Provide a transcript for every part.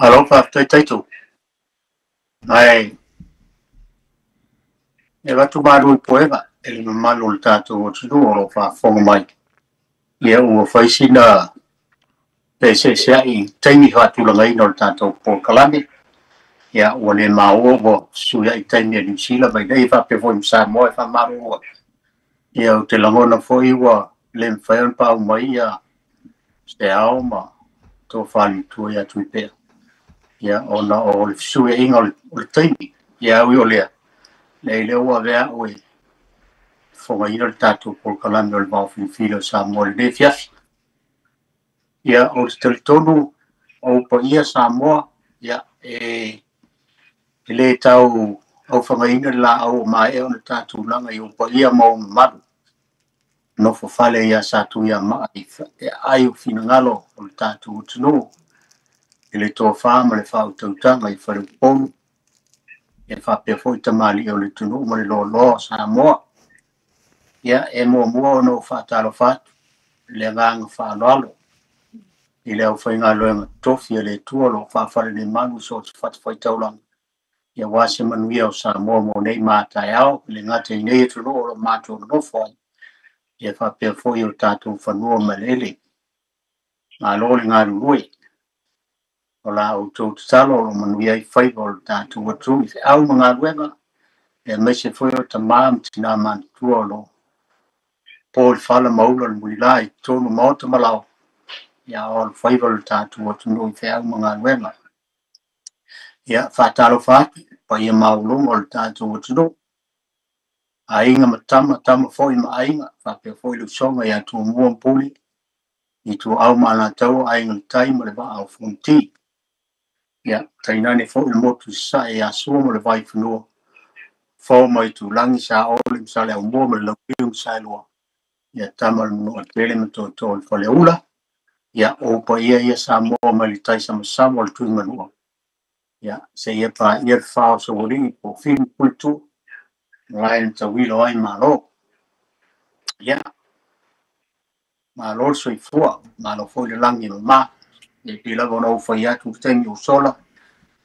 Alo, faafetai Taito. Ae e avatu malu i puega e le mamalu o le tatou atunuu o lo o faafofoga mai. Ia ua fai sina feeseeseai taimi faatulagaina o le tatou polokalame. Ia ua le maua ua fesuiai taimi a Niu Sila ma inei faapea foi ma Samoa e faamalulu atu. Ia ou te lagona foi ua le mafai ona paau mai ia se ao ma tofa le matua ia Tuipea. Ia ona o le fesuiaiga o le taimi. Ia ui o lea, leai lea ua avea au e fofogaina le tatou polokalame o le Vaofilifili o Samoa i lenei afiafi. Ia, ou te talitonu o ou paia Samoa, ia, e le tau aufagaina le laau o maea ona tatou laga i ou paia ma ou mamalu. Nofo fale ia Satuiamaa i aai o finagalo o le tatou atunuu i le tofa ma le faautautaga i Faleupolu, ia faapea foi tamalii o le atunuu ma le loaloa o Samoa. Ia, e muamua ona ou faatalofa atu i le agaga faaaloalo i le aufaigaluega totofi a le Atua o lo o faafalelemalu i so o se fatafaitaulaga, ia aua se manuia o Samoa mo nei ma a taeao, e le gata i nei atunuu o lo o matou nonofo ai, ia faapea foi o tatou fanua ma eleele. Malo le galulue. O la outou tatalo o lo o manuia ai faiva o le tatou atunuu i feau ma galuega, aemaise foi o tama ma tina matutua o lo o po i le fala ma ula le mulila i totonu o maota ma laoa, ia o alofaiva o le tatou atunuu i feau ma galuega. Ia, faatalofa atu paia maualuga o le tatou atunuu, aiga ma tama, tama foi ma aiga, faapea foi le usoga ia Tumua ma Pule, Ituau ma Alataua, Aiga i le Tai ma le Vaa o Fonoti. Ia, tainane foi le motu i Sasae ia Sua ma le Vaifanua, Fofo ma Aitulagi, Saole ma Saleaaumua ma le Launiu na Saelua, ia Tama a le Manuatele ma Tootoo o le Faleula. Ia, o ou paia ia Samoa mai le taisamasama o le Tuimanua, ia, seia paia le fa o Saualii, po o Fili ma Puletuu, malae na tauilo ai Malo. Ia, malo le soifua, malo foi le lagi e mama. E pei lava ona ou fai atu i le taimi ua sola,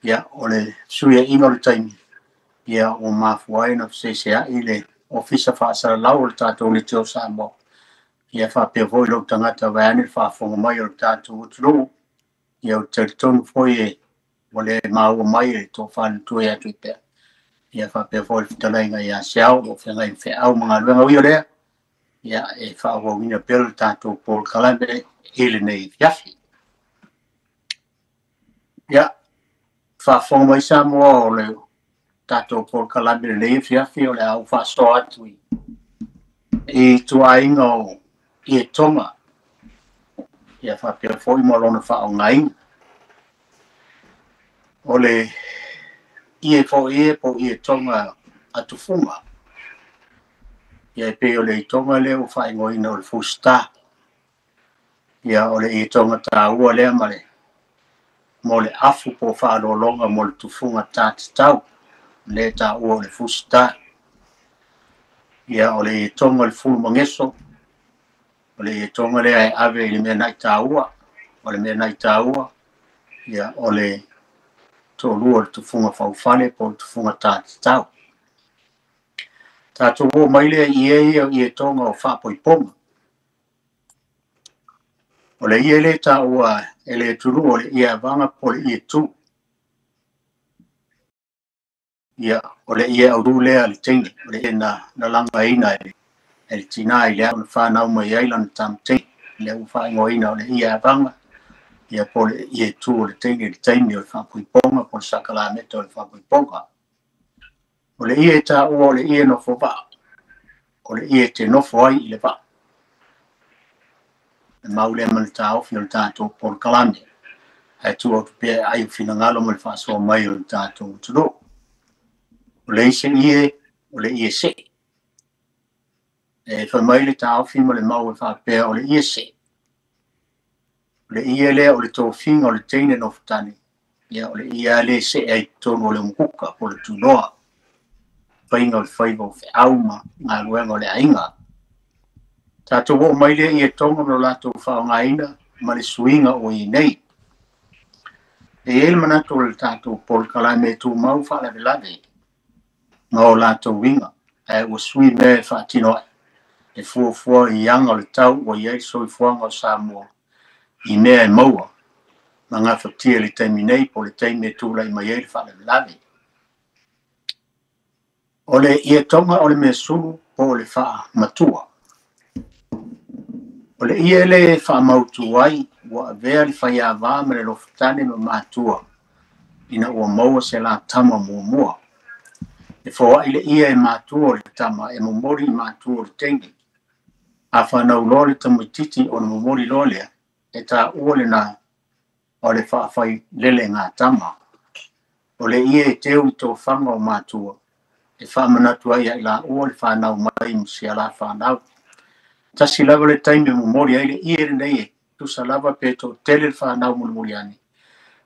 ia, o le fesuiaiga o le taimi, ia ua mafua ai ona feseseai le Ofisa Faasalalau o le tatou Leitio Samoa, ia faapea foi lou tagata vaeane le faafofoga mai o le tatou atunuu. Ia ou te talitonu foi e ua le maua mai e le tofa le matua ia Tuipea, ia faapea foi le fetalaiga ia Seao o lo o feagai ma feau ma galuega. Ui o lea, ia e faaauauina pea le tatou polokalame i lenei afiafi. Ia, faafofoga mai Samoa o le tatou polokalame i lenei afiafi o le a ou faasoa atu i ituaiga o ietoga, ia faapea foi ma lona faaaogaina. O le ie foi ie po o ietoga a tufuga, ia e pei o le ietoga lea ua faaigoaina o le fusta. Ia o le ietoga taua lea ma le mo le afu po o faaaloaloga mo le tufuga ta tatau, lea e taua o le fusta. Ia o le ietoga o le fulumageso, o le ietoga lea e ave i le mea nai taua, o le mea nai taua, ia o le toalua o le tufuga faufale po o le tufuga ta tatau. Tatou oo mai lea i ie ia o ietoga o faapoipoga. O le ie lea e taua e le atunuu o le ie avaga po o le ie tu. Ia, o le ie autu lea a le teine, o le ie na lagaina e le tina i le aso na fanau mai ai lana tama teine, lea ua faaigoaina o le ie avaga, ia po o le ie tu o le teine i le taimi o le faapoipoga po o le sakalameta o le faapoipoga. O le ie e taua o le ie nofo vaa, o le ie te nofo ai i le vaa. Le mau lea ma le taofi o le tatou polokalame, ae tuu atu pea e ai o finagalo ma le faasoa mai o le tatou atunuu. O le isi ie, o le ie see. E fai mai le taofi ma le mau e faapea o le ie see. O le ie lea o le tofiga o le teine nofotane, ia o le ie lava lea e see ai i totonu o le umukuka po o le tunoa, faiga o le faiva o feau ma galuega o le aiga. Tatou oo mai lea i ietoga ma lo latou faaaogaina ma le suiga o i nei. E i ai le manatu o le tatou polokalame e tumau faalavelave ma o latou uiga, ae ua sui mea e faatino ai, e fuafua i aga o le tau ua i ai le soifuaga o Samoa i mea e maua ma gafatia i le taimi nei po o le taimi e tulai mai ai le faalavelave. O le ietoga o le measulu po o le faamatua. O le ie lea e faamautu ai ua avea le faiava ma le lofotane ma matua ina ua maua se la tama muamua. E foai le ie e matua o le tama e momoli i matua o le teine. A whanau loa le tamaititi ona momoli loa lea, e taua lena o le faafai lele ngā tama. O le ie e teu i tōwhanga o matua, e whaamanatu ai ai la ua le whanau mai mo si ala whanau. Tasi lava le taimi momoli ai le ie lenei e tusa lava pe tō tele le whanau mulimuli ane.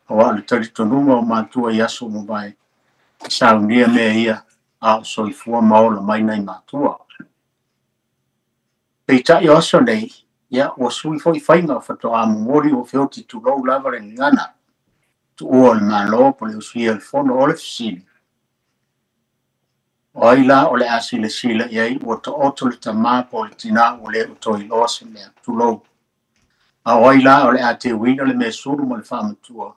Aua o le talitonuga o matua i aso mavae, e saunia mea ia a o soifua ma ola mai nai matua. Peitai o aso nei, ia ua sui foi faiga o faatoā momoli ua feoti tulou lava le gagana. Tuua o le Malo po le usuia o le fono o le fesili. O ai la o le a silasila i ai ua taoto le tamā po o le tinā ua le o toe iloa se mea tulou. A o ai la o le a teuina le measulu ma le faamatua.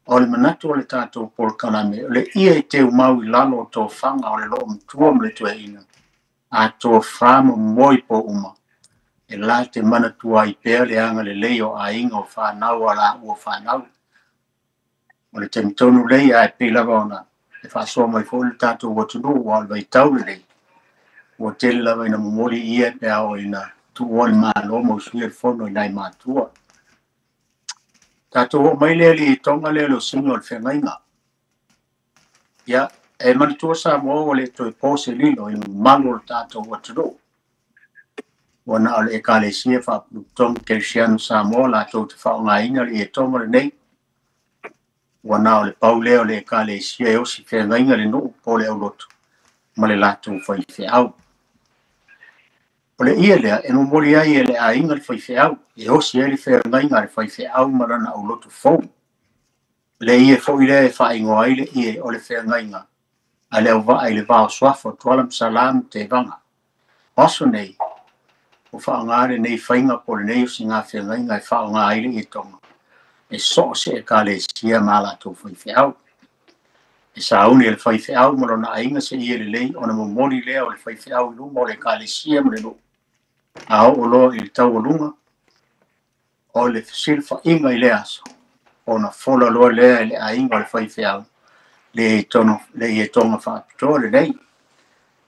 O le manatu o le tatou polokalame, o le ia e teumau i lalo o tofaga o le loomatua ma le toeaina, a tofa ma momoi po uma, e la te manatua ai pea le agalelei o aiga o whanau a la ua whanau. O le taimi tonu lei ae pei lava ona e faasoa mai foi le tatou atunuu ua o le vaitau lenei. Ua tele lava ina momoli ia pe a oo ina tuua le Malo ma usuia le fono i nai matua. Tatou oo mai lea i le ietoga lea o le osiga o le feagaiga. Ia, e manatua Samoa ua le toe po se lilo i le mamalu o le tatou atunuu. Ua na o le Ekalesia Faapotopotoga Kerisiano Samoa latou te faaaogaina le ietoga lenei. Ua na o le pau lea o le Ekalesia e osi feagaiga le nuu po o le aulotu ma le latou faifeau. O le ie lea e momoli ai e le aiga le faifeau, e osi ai le feagaiga a le faifeau ma lana aulotu fou. Le ie foi lea e faaigoa ai le ie o le feagaiga a le auvaa i le va o Suafa o Tuala ma Sala ma Tevaga. O aso nei, ua faaaoga lenei faiga po o lenei osiga feagaiga e faaaoga ai le ietoga e so o se ekalesia ma a latou faifeau. E sauni e le faifeau ma lona aiga se ie lelei ona momoli lea o le faifeau i luma o le ekalesia ma le nuu. A oo loa i le taualuga o le fesilafaiga i lea aso, ona fola loa lea e le aiga o le faifeau le ietoga faapitoa lenei.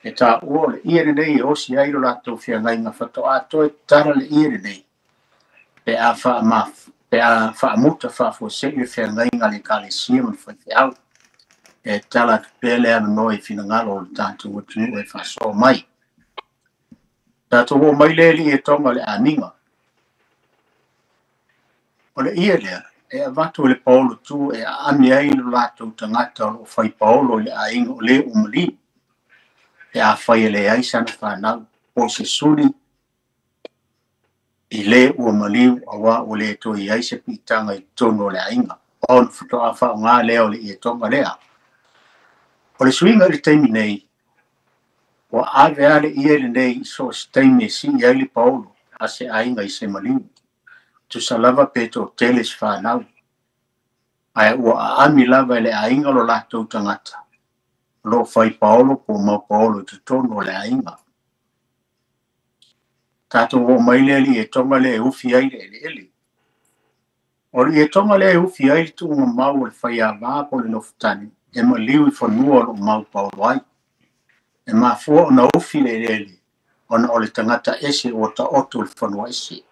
E taua o le ie lenei e osi ai lo latou feagaiga faatoā toe tatala le ie lenei pe a faamuta faafuasei le feagaiga a le ekalesia ma le faifeau. E tatala atu pea le avanoa i finagalo o le tatou atunuu e faasoa mai. Tatou oo mai lea i le ietoga o le amiga. O le ie lea e avatu e le paolo tu e aami ai lo latou tagata o loo fai paolo i le aiga o le ua maliu. Pe afai e leai sana fanau po o se suli i le ua maliu auā ua le toe i ai se piitaga i totonu o le aiga. Ona faatoā faaaoga lea o le ietoga lea. O le suiga i le taimi nei, ua ave lava le ie lenei i so o se taimi e sii ai le paolo a se aiga i se maliu. Tusa lava pe toatele se fanau. Ae ua aami lava e le aiga lo latou tagata o loo fai paolo po o mau paolo i totonu o le aiga. Tatou oo mai lea i le ietoga lea e ufi ai le eleele. O le ietoga lea e ufi ai le tuugamau o le faiavā po o le nofotane e maliu i fanua o loo mau paolo ai. E mafua ona ufi le eleele ona o le tagata ese ua taoto i le fanua ese.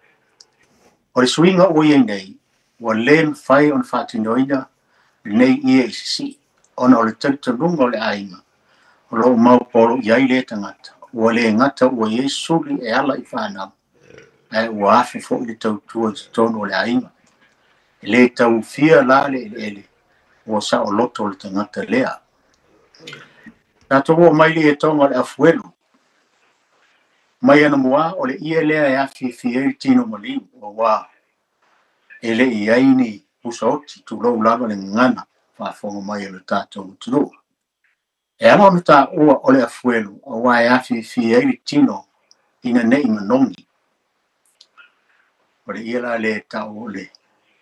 O le suiga ua i ai nei, ua le mafai ona faatinoina lenei ie i sisii ona o le talitonuga o le aiga o loo mau paolo i ai lea tagata. Ua le gata ua i ai suli e ala i fanau, ae ua afe foi le tautua i totonu o le aiga. E le tauufia la le eleele ua saoloto le tagata lea. Tatou oo mai i le ietoga o le afuelu. Mai anamua o le ie lea e afiafi ai le tino maliu auā e le i ai ni Pusa oti, tulou lava le gagana faafofoga mai o le tatou atunuu. E ala ona taua o le afuelu auā e afifi ai le tino ina nei manogi. O le ie la lea e tau o le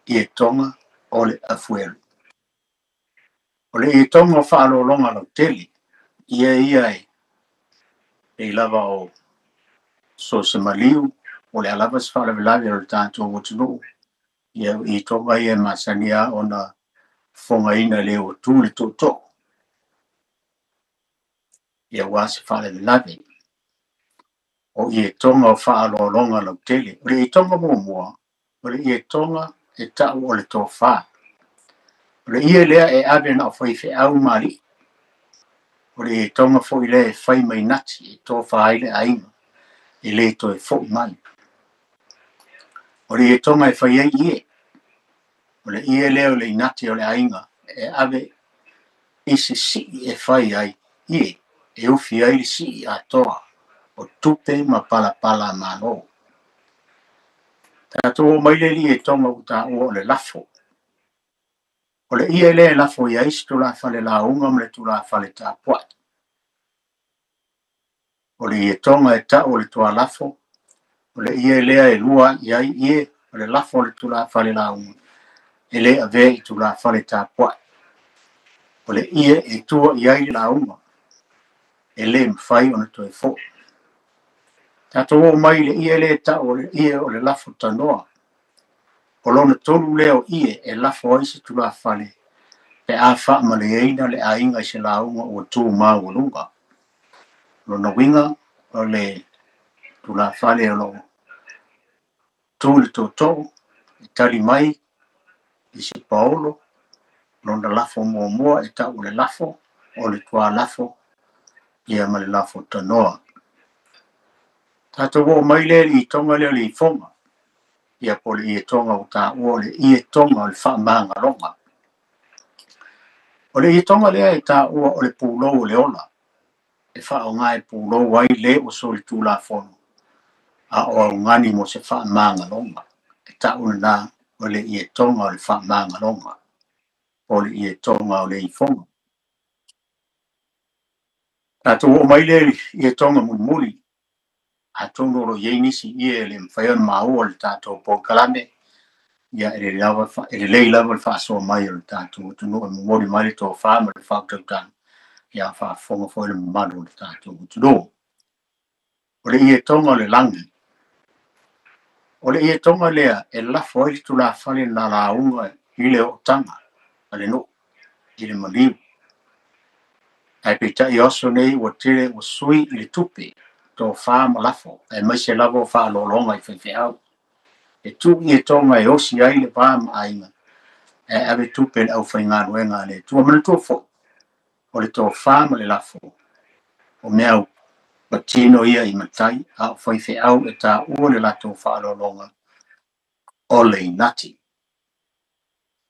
ietoga o le afuelu. O le ietoga o faaaloaloga lautele, ia ia e pei lava o so o se maliu, o le a lava se faalavelave o le tatou atunuu, ia o ietoga ia e masani lava ona fofogaina e le ua tu le tootoo, ia aua se faalavelave. O ietoga o faaaloaloga lautele. O le ietoga muamua, o le ietoga e tau o le tofa. O le ie lea e ave na o faifeau ma alii. O le ietoga foi lea e fai mai nati e tofa ai le aiga, e le toe foi mai. O le ietoga e fai ai ie. O le ie lea o le inati o le aiga e ave i se sii e fai ai ie, e ufi ai le sii atoa o tupe ma palapala malo. Tatou oo mai le i ietoga ua taua o le lafo. O le ie lea e lafo i ai se tulafale lauga ma le tulafale tapuai. O le ietoga e tau o le tualafo, o le ie lea e lua i ai ie, o le lafo o le tulafale lauga, e le avea i tulafale tapuai. O le ie e tua i ai le lauga, e le mafai ona toe foi. Tatou oo mai i le ie lea e tau o le ie o le lafo tanoa. O lona tolu lea o ie e lafo ai se tulafale pe a faamalieina le aiga i se lauga ua tu maualuga. Lona uiga o le tulafale o loo tu le tootoo e tali mai i se paolo, lona lafo muamua e tau o le lafo, o le tualafo, ia ma le lafo tanoa. Tatou oo mai lea i le ietoga lea o le ifoga, ia po o le ietoga ua taua o le ietoga o le faamagaloga. O le ietoga lea e taua o le pulou o le ola, e faaaoga e pulou ai le ua solitulafono, a o augani mo se faamagaloga. E tau lena o le ietoga o le faamagaloga, po o le ietoga o le ifoga. Tatou oo mai lea i le ietoga mulimuli, atonu o lo o i ai nisi ie e le mafai ona maua i le tatou polokalame, ia e lelei lava le faasoa mai o le tatou atunuu e momoli mai le tofa ma le faautautaga, ia faafofoga foi le mamalu o le tatou atunuu. O le ietoga o le lagi. O le ietoga lea e lafo ai le tulafale na lauga i le ootaga a le nuu, i le maliu. Ae peitai o aso nei ua tele ua sui i le tupe, tofa ma lafo, aemaise lava o faaaloaloga i faifeau. E tuu ietoga e osi ai le va ma aiga, ae ave tupe i le aufaigaluega a le Atua. Manatua foi, o le tofa ma le lafo, o mea patino ia i matai, a o faifeau e taua le latou faaaloaloga o le inati.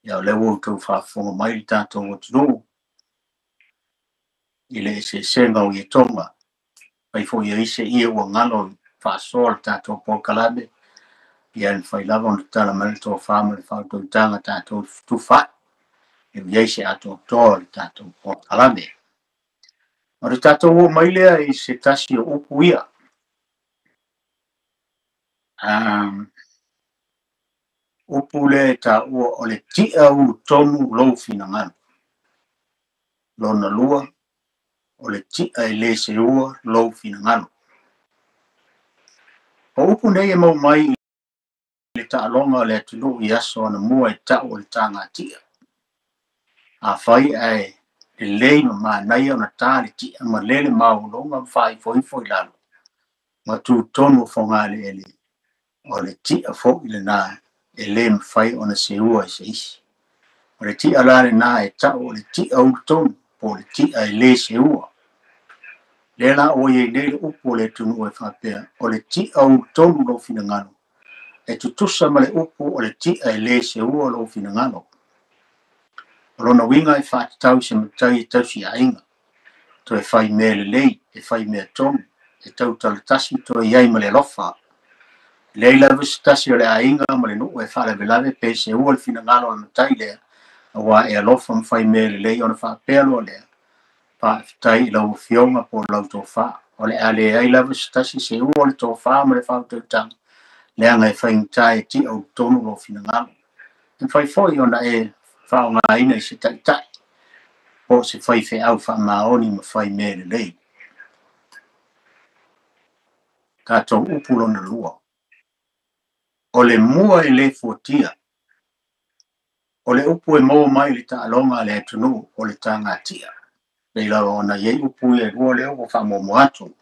Ia o lea ua outou faafofoga mai le tatou atunuu i le eseesega o ietoga. Fai foi ai se ie ua galo faasoa le tatou polokalame, ia e mafai lava ona tatala mai le tofa ma le faautautaga tatou tufa e i ai se atoatoa o le tatou polokalame. O le tatou oo mai lea i se tasi o upu ia. Upu lea e taua o le tia ulutonu lou finagalo. Lona lua, o le tia e le seua lou finagalo. O upu nei e mau mai i le taaloga o le atunuu i aso anamua e tau o le tagatia. Afai ae lelei ma manaia ona ta le tia ma lele maualuga ma faaifoifo i lalo, ma tutonu o fogaeleele, o le tia foi lena e le mafai ona seua e se isi. O le tia la lena e tau o le tia ulutonu, po o le tia e le seua. Lea la ua i ai nei le upu o le atunuu e faapea, o le tia ulutonu lou finagalo, e tutusa ma le upu o le tia e le seua lou finagalo. O lona uiga e faatatau i se matai e tausi aiga, toe fai mea lelei, e fai mea tonu, e tautalatasi toe i ai ma le alofa. Leai lava se tasi o le aiga ma le nuu e faalavelave pe seua le finagalo o le matai lea, auā e alofa ma faimea lelei ona faapea loa lea, faafetai i lau afioga po o lau tofā. O le a leai lava se tasi seua o le tofā ma le faautautaga, leaga e faigata e ti'a ulutonu lou finagalo. E mafai foi ona e faaaogaina i se taitai po o se faifeau faamaoni ma faimea lelei. Tatou upu lona lua. O le mua e lē fuatia. O le upu e maua mai i le taaloga a le atunuu o le tagati'a. Pei lava ona i ai upu ia e lua lea ua faamuamua atu,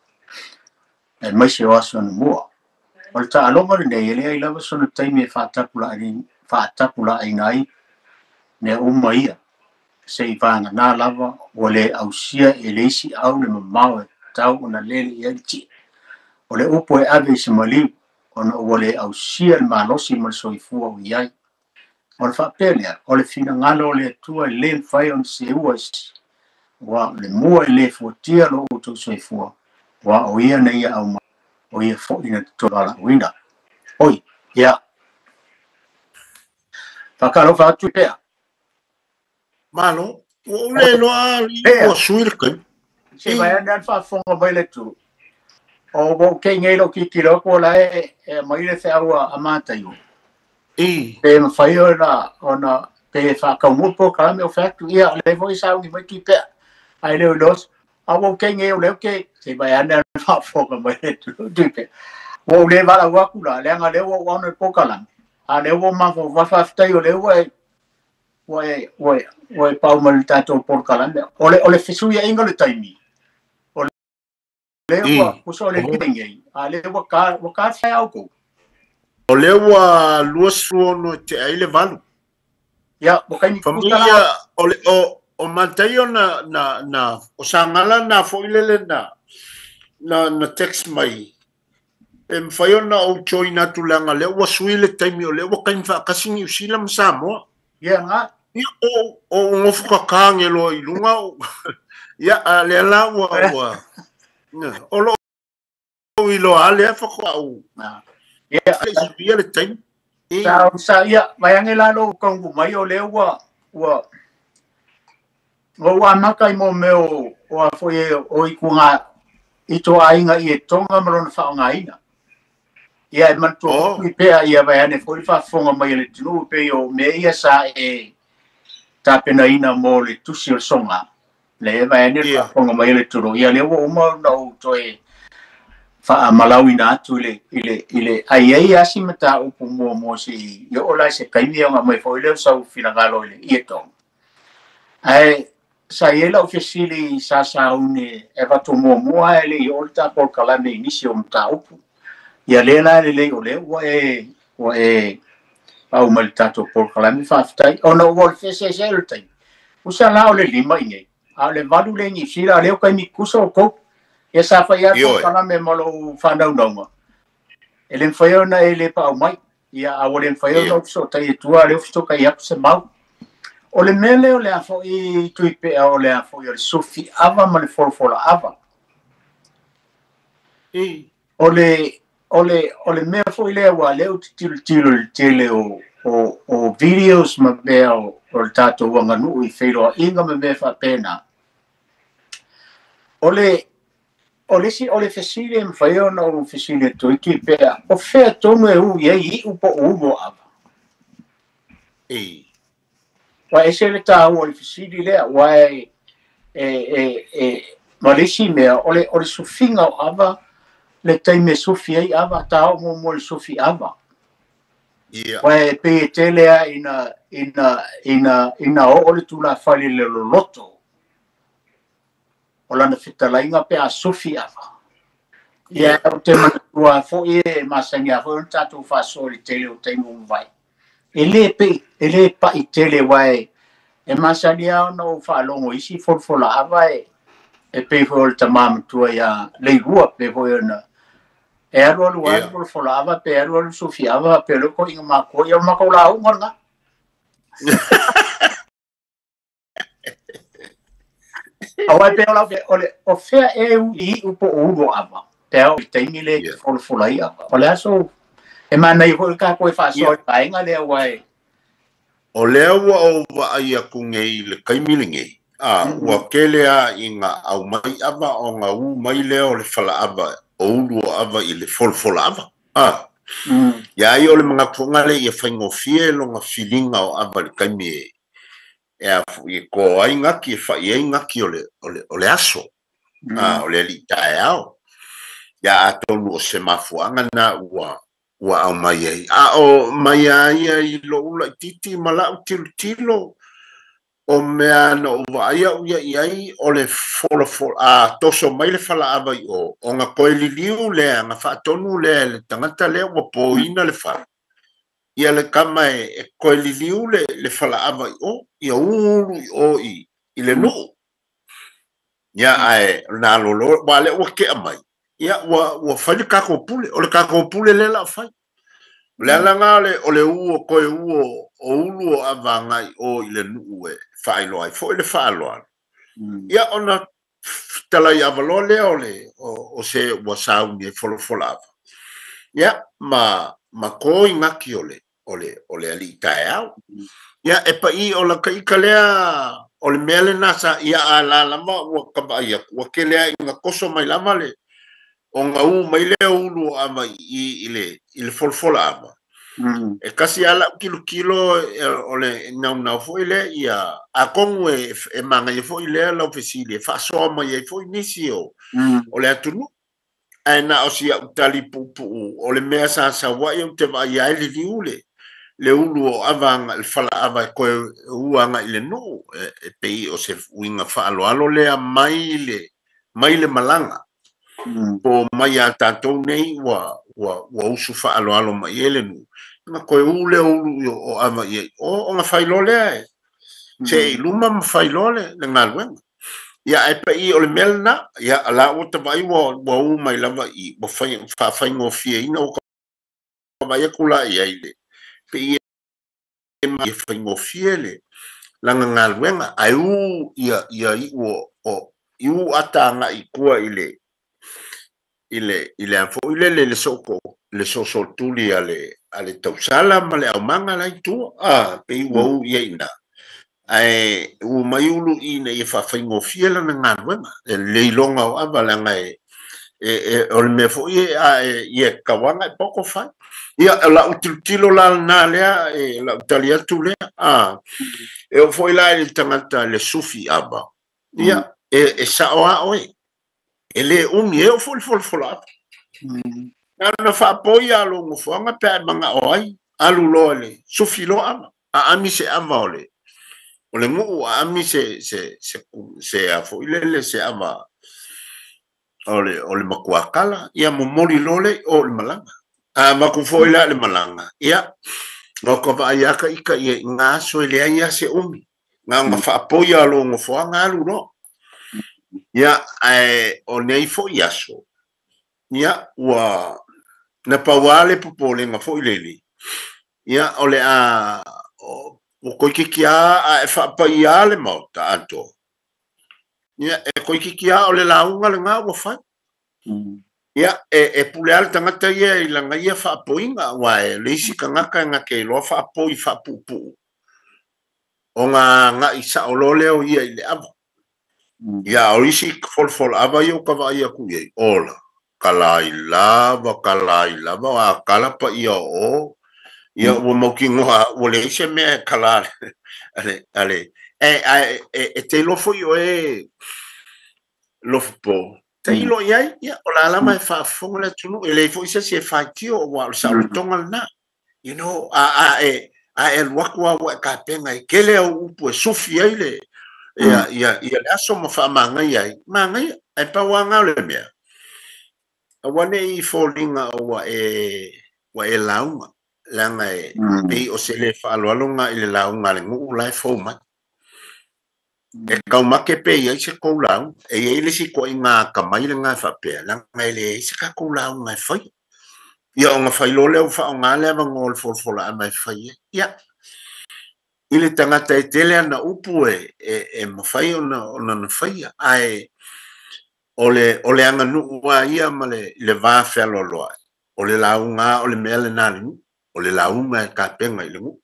aemaise o aso anamua. O le taaloga lenei e leai lava sona taimi e faatapulaaina ai mea uma ia, se'i vagana lava ua lē ausia e le isi au le mamao e tatau ona lele i ai le ti'a. O le upu e ave i se maliu ona ua lē ausia le malosi ma le soifua ua i ai. O le faapea lea, o le finagalo o le Atua e lē mafai ona seua e se isi, auā o le mua e lē fuatia lo outou soifua, auā o ia na ia aumai, o ia foi na te toe valaauina. Oi, ia. Faatalofa atu pea. Malo, ua ou le iloa alii ua sui le taimi. Se i vaai ane lava le faafofoga mai le atunuu. O ua ou kei nei i lou tilotilo atu o la e aumai le feau a Mataio. Pe mafai ona pe faataunuu le polokalame o fai atu, ia o lea foi e sauni mai Tuipea. Ae le o iloa, a ua ou kei nei o lea ou te, se i vaai ane lava le faafofoga mai le atunuu Tuipea. Ua ou le valaau atu la, leaga o lea ua ou aono i le polokalame, a o lea ua ou mafaufau, faafetai o lea ua e ua e pau mai i le tatou polokalame. O le fesuiaiga o le taimi, o lea ua uso le nei, a lea ua ka fai au kou. O lea ua 26 e tea ai le 8. Ia, ua kaimi kusa la. O le o Mataio na o Sagala na foi lele na text mai. E mafai ona ou join atu leaga lea ua sui le taimi o lea ua kaimi faatasi Niu Sila ma Samoa. Ia nga. Ia o o ngofu kaka nge loa i luga o ia a lea la ua ua o lo o iloa lea faatoa ou. Ia suia le taimi. Sa ia vai ange la lo kaungu mai o lea ua ua ua amata i mo mea o a foi o i kuga i to aiga i e tonga ma lona faaaogaina. Ia e manatua i pea ia vai ane foi le faafofoga mai e le atunuu pei o mea ia sa e tapenaina mo le tusi o le soga. Le vai ane le faafofoga mai e le atunuu. Ia lea ua uma ona ou toe faamalauina atu i le ai ai asi mataupu muamua se i oo la i se taimi ona aumai foi lea o sau finagalo i le ie tonga. Ae sa i ai lau fesili sa sauni e avatu muamua ae le i oo le ta polokalame i nisi o mataupu. Ia lea la e lelei o lea ua e pau mai le tatou polokalame, faafetai. Ona ua o le feeseeseai o le taimi. Usa la o le 5 i nei, a o le 8 le i Niu Sila, a o lea ua taimi tutusa outou. Ia sa fai lava polokalame ma lou faanaunauga. E le mafai ona e le paau mai. Ia a ua le mafai ona ou fesootai atua, a o lea ua fesootai atu se mau. O le mea lea o le a foi Tuipea o le a foi o le sufi ava ma le folafola ava. O le mea foi lea ua lea ou te tilotilo i le tele o videos ma mea o le tatou aganuu i feiloaiga ma mea faapena. O le isi o le fesili e mafai ona ou fesili atu ai Tuipea, o fea tonu e ui ai iu po o ulu o ava? Ua ese le taua o le fesili lea, aua e ma le isi mea, o le sufiga o ava, le taimi e sufi ai ava, ta oo muamua i le sufi ava. Ua e pei e tele lava ina oo le tulafale i le loloto o lana fetalaiga pe a sufi ava. Ia ou te manatua foi e masani lava foi ona tatou faasoa i le tele o taimi ua mavae. E le pei, e le pa'i tele aua e masani lava ona ou faalogo i isi folafola ava e pei foi o le tama matua ia Leilua pe foi ona e alu alu alu folafola ava pe alu alu sufi ava pe o le toaiga matua ia o le matou lauga lena. Aua e pei o lau o le o fea e ui iu po o ulu o ava. Pe ao i le taimi le folafola ai ava. O le aso E manaia foi le tatou e faasoa i le vaega lea ua e. O lea ua ou vaai atu nei i le taimi lenei, a ua tele lava ina aumai ava ona ū mai lea o le falaava o ulu o ava i le folafolaava. A ia ai o le manatuaga lea ia faigofie lona filiga o ava i le taimi e a foi e to ai gati e fai ai gati o le aso, a o le alii taeao. Ia atonu o se mafuaaga na ua aumai ai. A o mai a ia i lou laitiiti ma lau tilotilo, o mea na ou vaai au ia i ai o le folafola, a toso mai le falaava i o, ona toe liliu lea, na faatonu lea e le tagata lea ua poina le fala. Ia le kama e toe liliu le falaava i o, ia ulu i o i le nuu. Ia ae na lolo, wa le ua kea mai. Ia ua fai le tatou pule, o le tatou pule lea la fai. O le alaga o le u o koe u o ulu o avaga i o i le nuu e faailoa ai foi le faaaloalo. Ia ona talai avaloa lea o le o se ua sauni e folafola ava. Ia ma ko i ngaki o le alii taeao. Ia e pai o la kaika lea o le mea lena sa ia a la lava ua kavaai atu ua tele ai ina koso mai lava le o ngā u mai lea ulu o ava i le folafola ava. E kasi ala u kilo kilo o le naunau foi lea ia atonu e manaia foi lea lau fesili e faasoa mai ai foi nisi o le atunuu. Ae na o si au tali puupuu o le mea sa sauai au te vaai ai liliu le ulu o ava le falaava e koe uaga i le nuu e pei o se uiga faaaloalo lea mai le malaga. Po mai a tatou nei ua usu faaaloalo mai e le nuu. Na koe u lea ulu o ava i ai. O ona failoa lea e. Se i luma ma failoa le galuega. Ia e pai o le mea lena. Ia la ua tavai ua u mai lava i ua faafaigofieina ua kavaai atu la i ai le pei e faigofie le lana galuega. Ae u ia iu o i u ata agai i tua i le a foi lele le soko le sosotuli a le tausala ma le aumaga la i tua a pei ua u ia ina ae u mai ulu ina ia faafaigofie lana galuega e le iloga o ava leaga e o le mea foi a ia kauaga e poko fai. Ia lau tilotilo la lena lea e lau tali atu lea a e oo foi la i le tagata le sufi ava. Ia e sao a oe. E le umi e o foi le folafola ava. Na faapoi a lo gofoaga pe a e magao ai alu loa le sufi loa ava. A ami se ava o le nuu a ami se a foi lele se ava o le makuakala. Ia momoli loa le o le malaga. A maku foi la le malaga. Ia o ka vaai aka ika ia i ngā aso e leai a se umi. Ngā nga faapoi a lo gofoaga alu loa. Ia, ae o nei foi aso, ia, ua na pau le popolega foi lele. Ia, o le a, o koikiki a e faapaia le maota atoa. Ia, e koikiki a o le lauga lena ua fai. Ia, e pule a le tagata ia i lana ia faapoiga, aua e le isi tagata e gake iloa faapoi faapuupuu. O ngā agai sao loa lea o ia i le ava. Ia o isi folafola ava ia o ka vaai atu i ai. Ola, kalai lava, a kala pa ia o. Ia ua mautinoa, ua leai se mea e kala ale. E te iloa foi o e lofopo. Te iloa i ai, ia, o la lava e faafofoga le atunuu. E leai foi se isi e faitio ua o le saolotoga lena. You know, a e alu atu a ua e kapena e kele au upu e sufi ai le ia le aso ma faamagaia ai. Magaia, ae pau lava o le mea. Aua ne i foliga ua e lauga. Leaga e pei o se le faaaloalo i le lauga a le nuu la e fou mai. E kaumake pe i ai se kou lauga. E i ai le isi toaiga atamai lena e faapea. Leaga e leai se tatou lauga e faia. Ia ona failoa lea ua faaaoga le avanoa o le folafola ava e fai ai. Ia, i le tagata e tele ana upu e mafai ona na faia. Ae o le aganuu a ia ma le va fealoaloai. O le lauga o le mea lena le nu'u, o le lauga e tapena i le nu'u.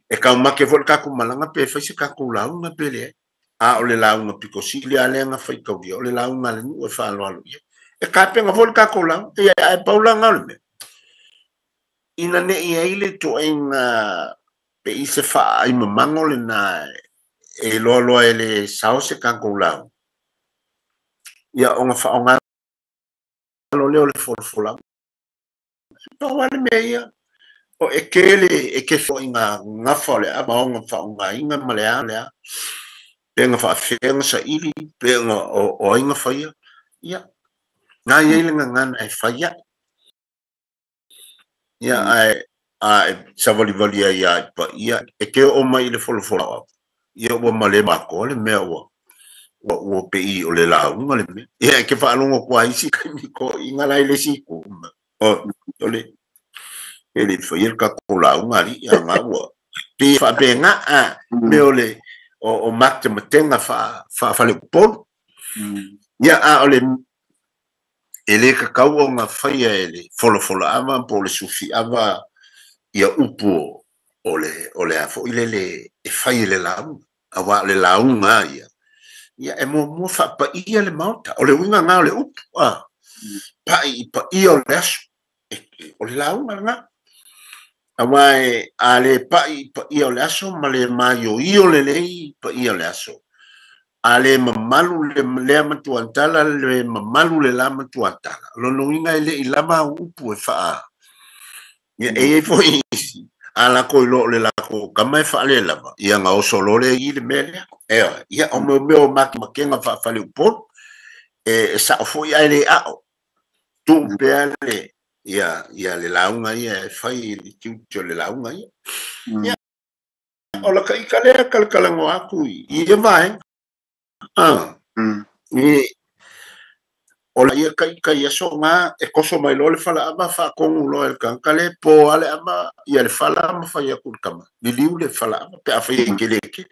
E taumate foi le tatou malaga pe fai se tatou lauga pe leai. A o le lauga pito sili lava lea na faitaulia, o le lauga a le nu'u e faaaloalo i ai. E tapena foi le tatou lauga, ia ae pau la lena o le mea. Ina ne i ai le ituaiga pe i se faaai mamago lena e iloa loa e le sao se tatou lauga, ia ona faaaoga loa lea o le folafolaga. Pau lava le mea ia, o e tele e te ituaiga gafa o le ava ona faaaogaina ma le a le a, pe na faafefea ona saili, pe ona o ai na faia, ia, na i ai le gagana e fai ai. Ia ae a e savalivali ai lava i paia, e te oo mai i le folafola aoao, ia ua malemo atoa le mea ua ua pei o le lauga le mea. Ia e te faalogo atu lava i isi taimi toeaiina la i le isi itu, o le e le i faia le tatou lauga alii a na ua pei e faapena a mea o le o matematega faafaleupolu. Ia a o le e lē tatau ona faia e le folafolaava po o le sufiava ia upu o le o le a foi lele e fai e le lauga, auā o le lauga a ia, ia e muamua faapaia le Maota. O le uiga lena o le upu a pa'i i paia o le aso, o le lauga lena. Auā e a lē pa'i i paia o le aso ma le maioio lelei paia o le aso, a lē mamalu le lea matuatala le mamalu le la matuatala, o lona uiga e le i lava au upu e faa. Ia e i ai foi isi a latou iloa o le latou tama e faalelava, ia ona oso loa lea i le mea lea. Ioe, ia o mea o matematega faafaleupolu e sa'o foi ae le a'o, tuu pea le ia ia le lauga ia e fai i le tiute o le lauga ia. Ia o lata ita lea talatalanoa atu i ia vaega. O ia ita i aso na e toso mai loa le falaava faatonu loa e le tagata lea, po lava le ava ia le fala ma fai atu i le tama, liliu le falaava pe afai e tele tele.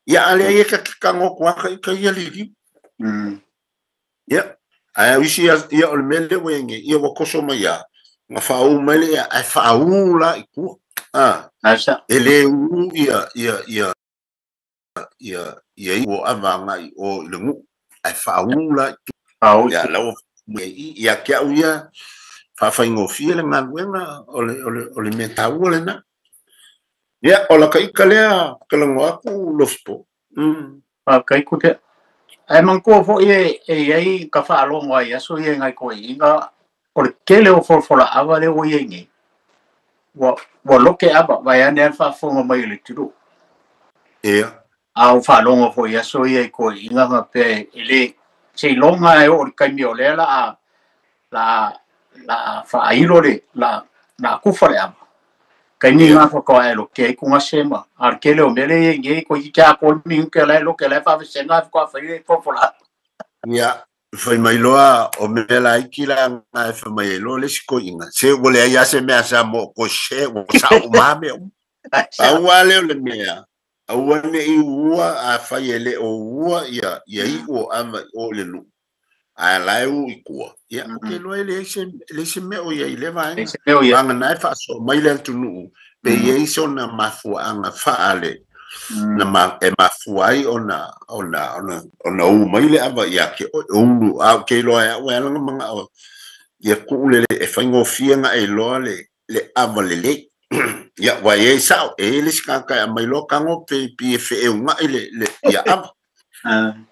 Ia a leai e ta te tago atu lava ita ia liliu. Ia ae o isi ia o le mea lea ua i ai nei, ia ua toso mai lava, na faaū mai lea ae faaū la i tua. E lē ū ia ia ia ia ia iu o ava agai i o i le nu'u, ae faaū la i tua. Ia la ua ia te a'u ia faafaigofie le galuega, o le o le o le mea taua lena. Ia o lata ita lea talanoa atu Lofipo. Faafetai Tutea. Ae manatua foi e i ai ka faalogo ai i aso ia i nai toeaiina, o le tele o folafolaava lea ua i ai nei, ua lote ava, vaeane lava le faafofoga mai a le atunuu. Ia. A ou faalogo foi i aso ia i toeaiina faapea e le seiloga e oo i le taimi o lea la a faailo le la a kufa le ava. Taimi lena faatoa e lotea ai tugase ma a o le tele o mea lea e i ai nei, toeitiiti atoa le minute la e lote la e faavesega ae faatoa fai le folafolaava. Ia, fai mai loa o mea laiti la na e fai mai ai loa le isi toeaina, se ua leai lava se mea a Samoa o toe sese, ua sa'o uma lava mea uma. Pau lava lea o le mea, aua ne i uua, afai e le o uua ia ia iu o ava i o i le nu'u, ae la e ū i tua, ia ou te iloa e leai se leai se mea o i ai i lea vaega. Vagana e faasoa mai le atunuu pe i ai sona mafuaaga faale na ma e mafua ai ona ona ona ona ū mai le ava ia te oe, ulu a ou te iloa e a'u e ala ona mana'o ia tuu le e faigofie ona e iloa le le ava lelei. Ia ua i ai sa'o, e i ai le isi tagata e aumai loa tago pe pei e feeuga'i le le ia ava.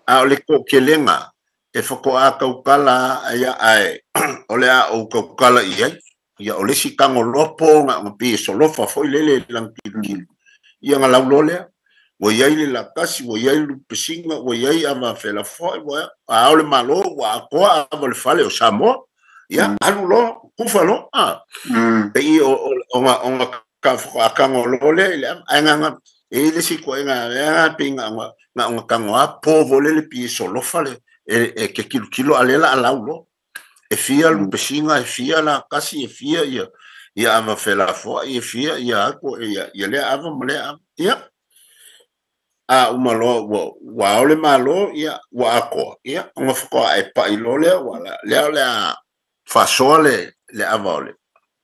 A o le toatelega e faatoa tautala ia ae o le a ou tautala i ai, ia o le isi tago loa po na ona pei e solofa foi lele i lana tilotilo, ia ona lau loa lea. Ua i ai le latasi, ua i ai le lupesina, ua i ai ava felafoai, ua a ao le Malo, ua atoa ava o le fale o Samoa. Ia alu loa, kufa loa. Pei o ona ona faatoa tago loa lea i le ava. Ae na e i ai le isi ituaiga lea pei na ona na ona tago lava po foi lele pei e solofa le e te tilotilo a o lea o le a lau loa. E fia lupesina, e fia latasi, e fia ia ia ava felafoai, e fia ia atu ia ia lea ava ma lea ava. Ia a uma loa ua ua ao le Malo, ia ua atoa, ia ona faatoa e pa'i loa lea, ua lea o le a faasoa le le ava o le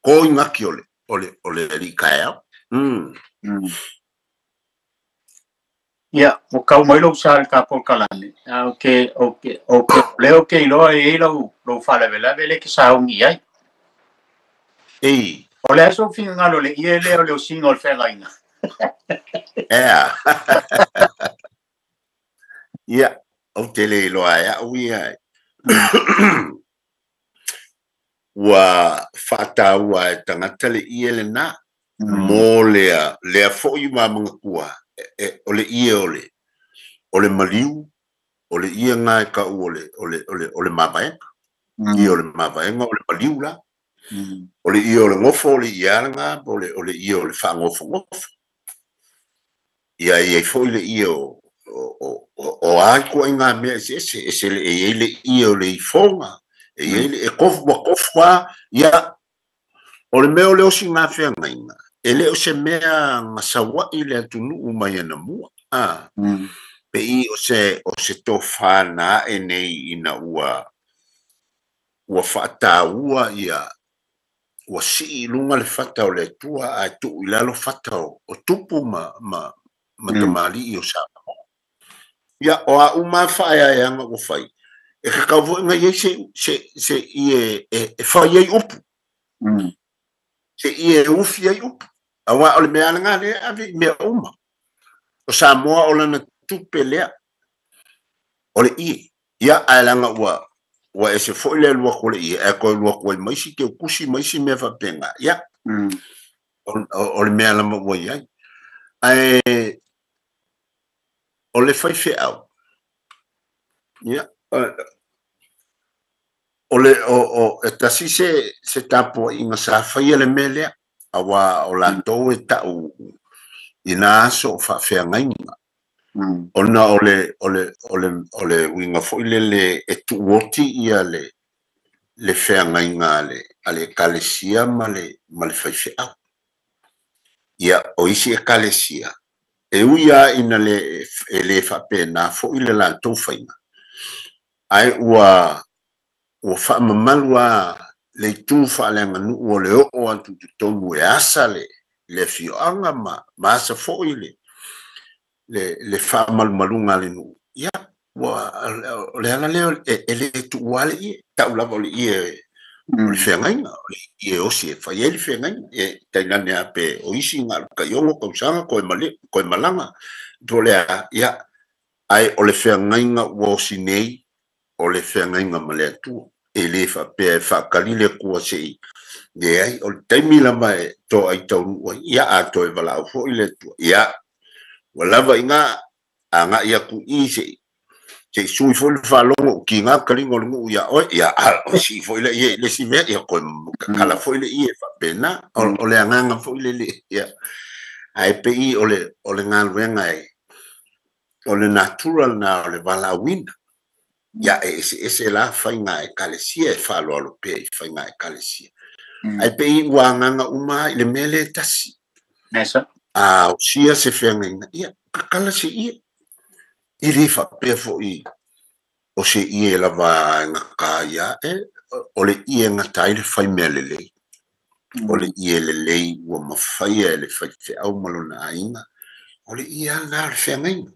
koigaki o le alii taeao. Ia, ua tau mai lou sa i le tatou kalame. A o ke o ke o ke lea ou te iloa e i ai lou faalavelave lea e te sauni i ai. Ei. O le a sou finagalo i le ie lea o le osiga o le feagaiga? Ea. Ia, ou te le iloa e au ia. Ua faataua e tagata le ie lenā. Mo lea, lea foi ua manatua, o le ie o le maliu, o le ie na e tau o le mavaega. Ie o le mavaega o le maliu la. O le ie o le gofo, o le ie a lena, o le ie o le faagofogofu. Ia e i ai foi le ie o a ituaiga mea eseese, ese le e i ai le ie o le ifoga, e i ai le e kofu ua kofu a, ia, o le mea o le osiga feagaiga, e le o se mea gasauai le atunuu mai anamua. A, pe i o se tofā na ae nei ina ua faataua ia ua sii i luga le fata o le Atua ae tuu i lalo fata o tupu ma tamalii o Samoa. Ia, o a uma faaeaeaga ua fai, e tatau foi ona i ai se ie e fai ai upu. Se ie e ufi ai upu. Auā o le mea lena lea e ave i mea uma. O Samoa o lana tupe lea, o le ie. Ia, ae leaga ua ese foi le alu atu o le ie, ae toe alu atu ai ma isi teutusi ma isi mea faapena. Ia, o le mea lava ua i ai. Ae o le faifeau, ia, o le o e tasi se tapuaiga sa faia le mea lea, auā o latou e tau i na aso o faafeagaiga. Ona o le uiga foi lele e tuuoti ia le feagaiga a le ekalesia ma le faifeau. Ia, o isi ekalesia, e ui lava ina le, e le faapena foi le latou faiga, ae ua faamamalu lava le itu faaleaganuu o le oo atu i totonu e asa le afioaga ma asa foi le faamalumaluga a le nuu. Ia, ua, o le ala lea e le tuua le ie, tau lava o le ie o le feagaiga, o le ie osi e fai ai le feagaiga. E tainane a pe o isi na o le 60 tausaga toe, male, toe malaga. Po o le a, ia, ae o le feagaiga ua osi nei, o le feagaiga ma le Atua. E le faapea e faatali le Atua se i leai, o le taimi lava e toai taunuu ai, ia, a toe valaau foi le Atua. Ia, ua lava i gā, agai atu i se i sui foi le faalogo o kiga taliga o le nuu ia oe, ia, a, sii foi le ie i le isi mea, ia toe kakala foi le ie faapena. O le agaga foi lele, ia. Ae pei o le galuega e, o le natural na o le valaauina. Ia, e eseese la faiga ekalesia e faaaloalo pea i faiga ekalesia. Ae pei ua agaga uma i le mea lea e tasi. Esa. A osia se feagaiga, ia, kakala se ie. E le faapea foi o se ie lava e gata ia, e, o le ie e gata ai le fai mea lelei. O le ie lelei ua mafaia e le faifeau ma lona aiga, o le ie lava lena o le feagaiga.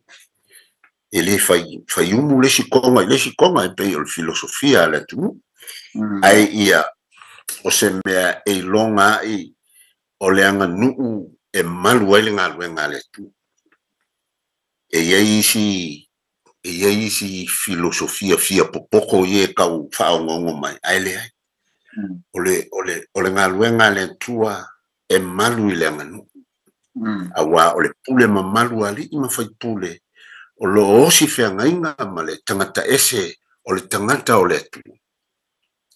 E le fai, fai umu le isi toga i le isi toga e pei o le filosofia a le atunuu. Ae ia, o se mea e iloga ai o le aganuu e malu ai le galuega a le Atua. E i ai isi filosofia fia popoto ia e tau faaogaoga mai, ae leai. O le galuega a le Atua e malu i le aganuu. Auā o le pule mamalu a alii ma faipule, o loo osi feagaiga ma le tagata ese o le tagata o le Atua.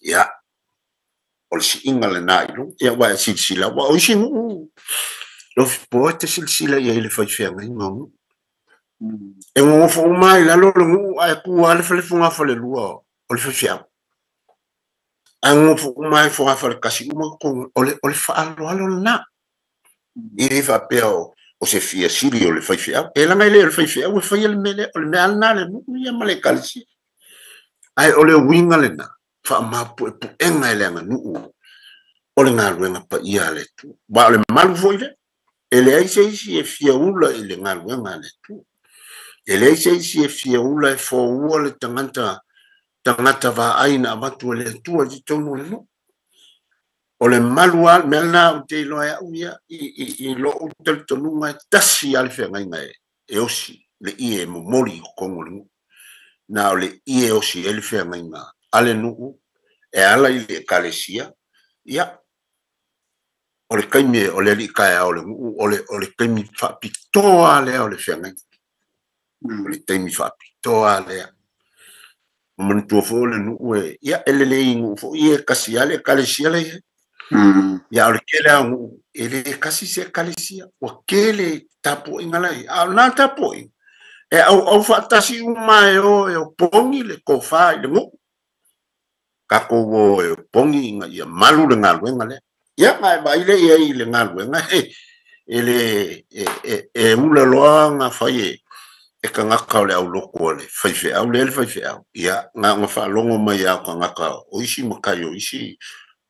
Ia, o le siiga lenā i luga. Ia, ua e silasila, ua o isi nuu, Lofipoa e te silasila i ai i le faifeagaiga o nuu. E gogofo uma i lalo le nuu ae tu lava le fale fogafalelua o le faifeau. Ae gogofo uma i fogafale-tasi uma totonu, o le faaaloalo lenā. E le faapea o se fia sili o le faifeau. E leaga e le o le faifeau e faia le mea lea, o le mea lava lenā le nuu ia ma le ekalesia. Ae o le uiga lenā, faamapuepuega e le aganuu O le galuega paia a le Atua. Aua o le malu foi lea, e leai se isi e fia ula i le galuega a le Atua. E leai se isi e fia ula e foua le tagata tagata vaai na avatu e le Atua i totonu o le nuu. O le malu lava, le mea lena ou te iloa e au ia, i lou talitonuga e tasi lava le feagaiga e osi le ie e momoli i totonu o le nuu. Na o le ie e osi ai le feagaiga a le nuu e ala i le Ekalesia, ia, o le taimi o le alii taeao o le nuu, o le taimi faapitoa lea o le feagaiga. O le taimi faapitoa lea. Ma manatua foi o le nuu e, ia, e lelei i nuu foi e tasi lava le Ekalesia la i ai. Ia, a o le tele lava o nuu, e le tasi se Ekalesia, ua tele tapuaiga la i ai. A o lena tapuaiga, e auau faatasi uma e o e opogi le tofa i le nuu. Tatou o e opogi ina ia malu le galuega lea. Ia, ma e vaai lea i ai i le galuega, e le e ula loa ona fai e tagata o le aulotu a le faifeau lea le faifeau. Ia, na ona faalogo mai lava o tagata o isi matai o isi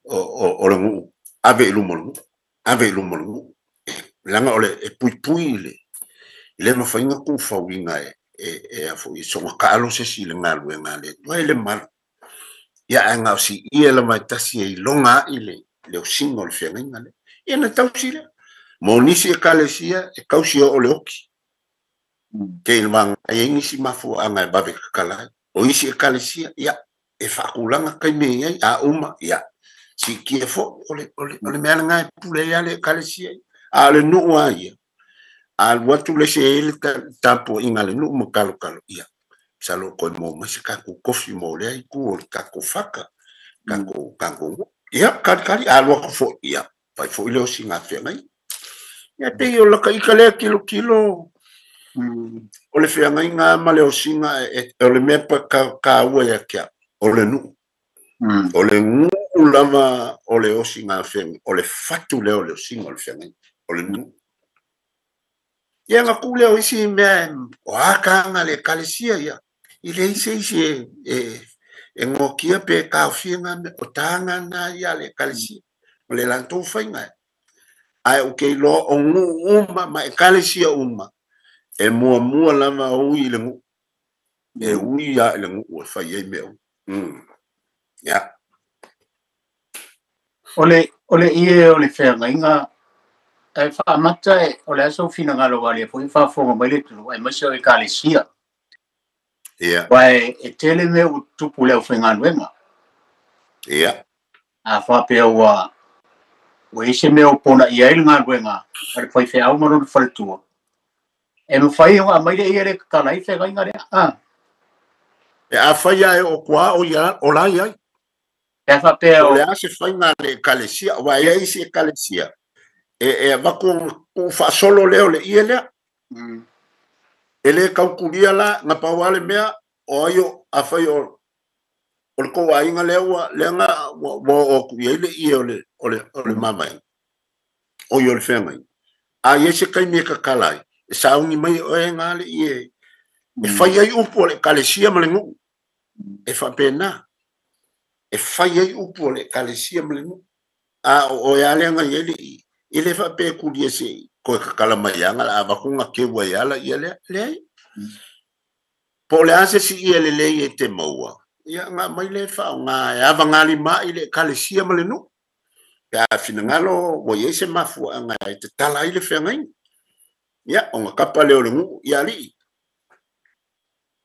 o le nuu, ave i luma o le nuu, ave i luma o le nuu. Leaga o le e puipui i le le mafai ona tuufauina e a foi e soona taalo se isi i le galuega a le Atua e le malu. Ia, ae na o si ie lava e tasi e iloga ai le osiga o le feagaiga lea. Ia, na tausi lea. Mo nisi Ekalesia, e tausi oo le oki. Te i le vaga e ai nisi mafuaaga e vave tatala ai. O isi Ekalesia, ia, e faatulaga taimi e i ai, a uma, ia, siitia foi, o le mea lena e pule ai lava le Ekalesia. A o le nuu lava ia, a alu atu le isi e i ai le tapuaiga a le nuu ma talotalo, ia, masalo o toe maua mai se tatou tofi mo lea itu o le tatou fata, tatou nuu. Ia, talitali, a alu atu foi, ia, fai foi le osiga feagaiga. Ia, pei o lata ita lea tilotilo, o le feagaiga ma le osiga, o le mea taua ia te au, o le nuu. O le nuu lava o le osiga feagaiga, o le fatu lea o le osiga o le feagaiga, o le nuu. Ia, na tuu lea o isi mea, o a taga le Ekalesia, ia, i leai se isi e noakia pe taofia ngā mea, o taga na ia le Ekalesia, o le latou faiga. Ae ou te iloa o nuu uma ma Ekalesia uma, e muamua lava ui i le nuu. E ui lava i le nuu e fai ai mea uma. Ia. O le ie o le feagaiga e faamata e, o le a sou finagalo aua o lea foi e faafofoga mai le atunuu aemaise o Ekalesia. Aua e tele mea ua tutupu i le aufaigaluega. A faapea ua i ai se mea ua ponaia ai le galuega a le faifeau ma lona faletua, e mafai ona aumai le ie lea e tatala ai le feagaiga lea. Ah. E afai lava e oo atu o ia o la i ai. Pe a faapea O le a se faiga a le Ekalesia, aua e i ai isi Ekalesia, e avatu ona tuufaasolo lea o le ie lea. E le tautulia la, na pau lava le mea, o ai o, afai o le tou aiga lea ua lea na ua oo atu i ai le ie o le mavaega, o ia o le feagaiga. A i ai se taimi e tatala ai, e sauni mai oe na le ie e fai ai upu o le Ekalesia ma le nuu. E faapena. E fai ai upu o le Ekalesia ma le nuu. A o oe lava lea na i ai le ie, e le faapea e tulia se i toe tatala mai lava na avatu na keu ai lava ia lea. Leai. Po o le a se isi ie lelei e te maua, ia na aumai lea e faaaoga e avagalima ai le Ekalesia ma le nuu. Pe a finagalo ua i ai se mafuaaga e tatala ai le feagaiga. Ia, ona tapa lea o le nuu, ia alii,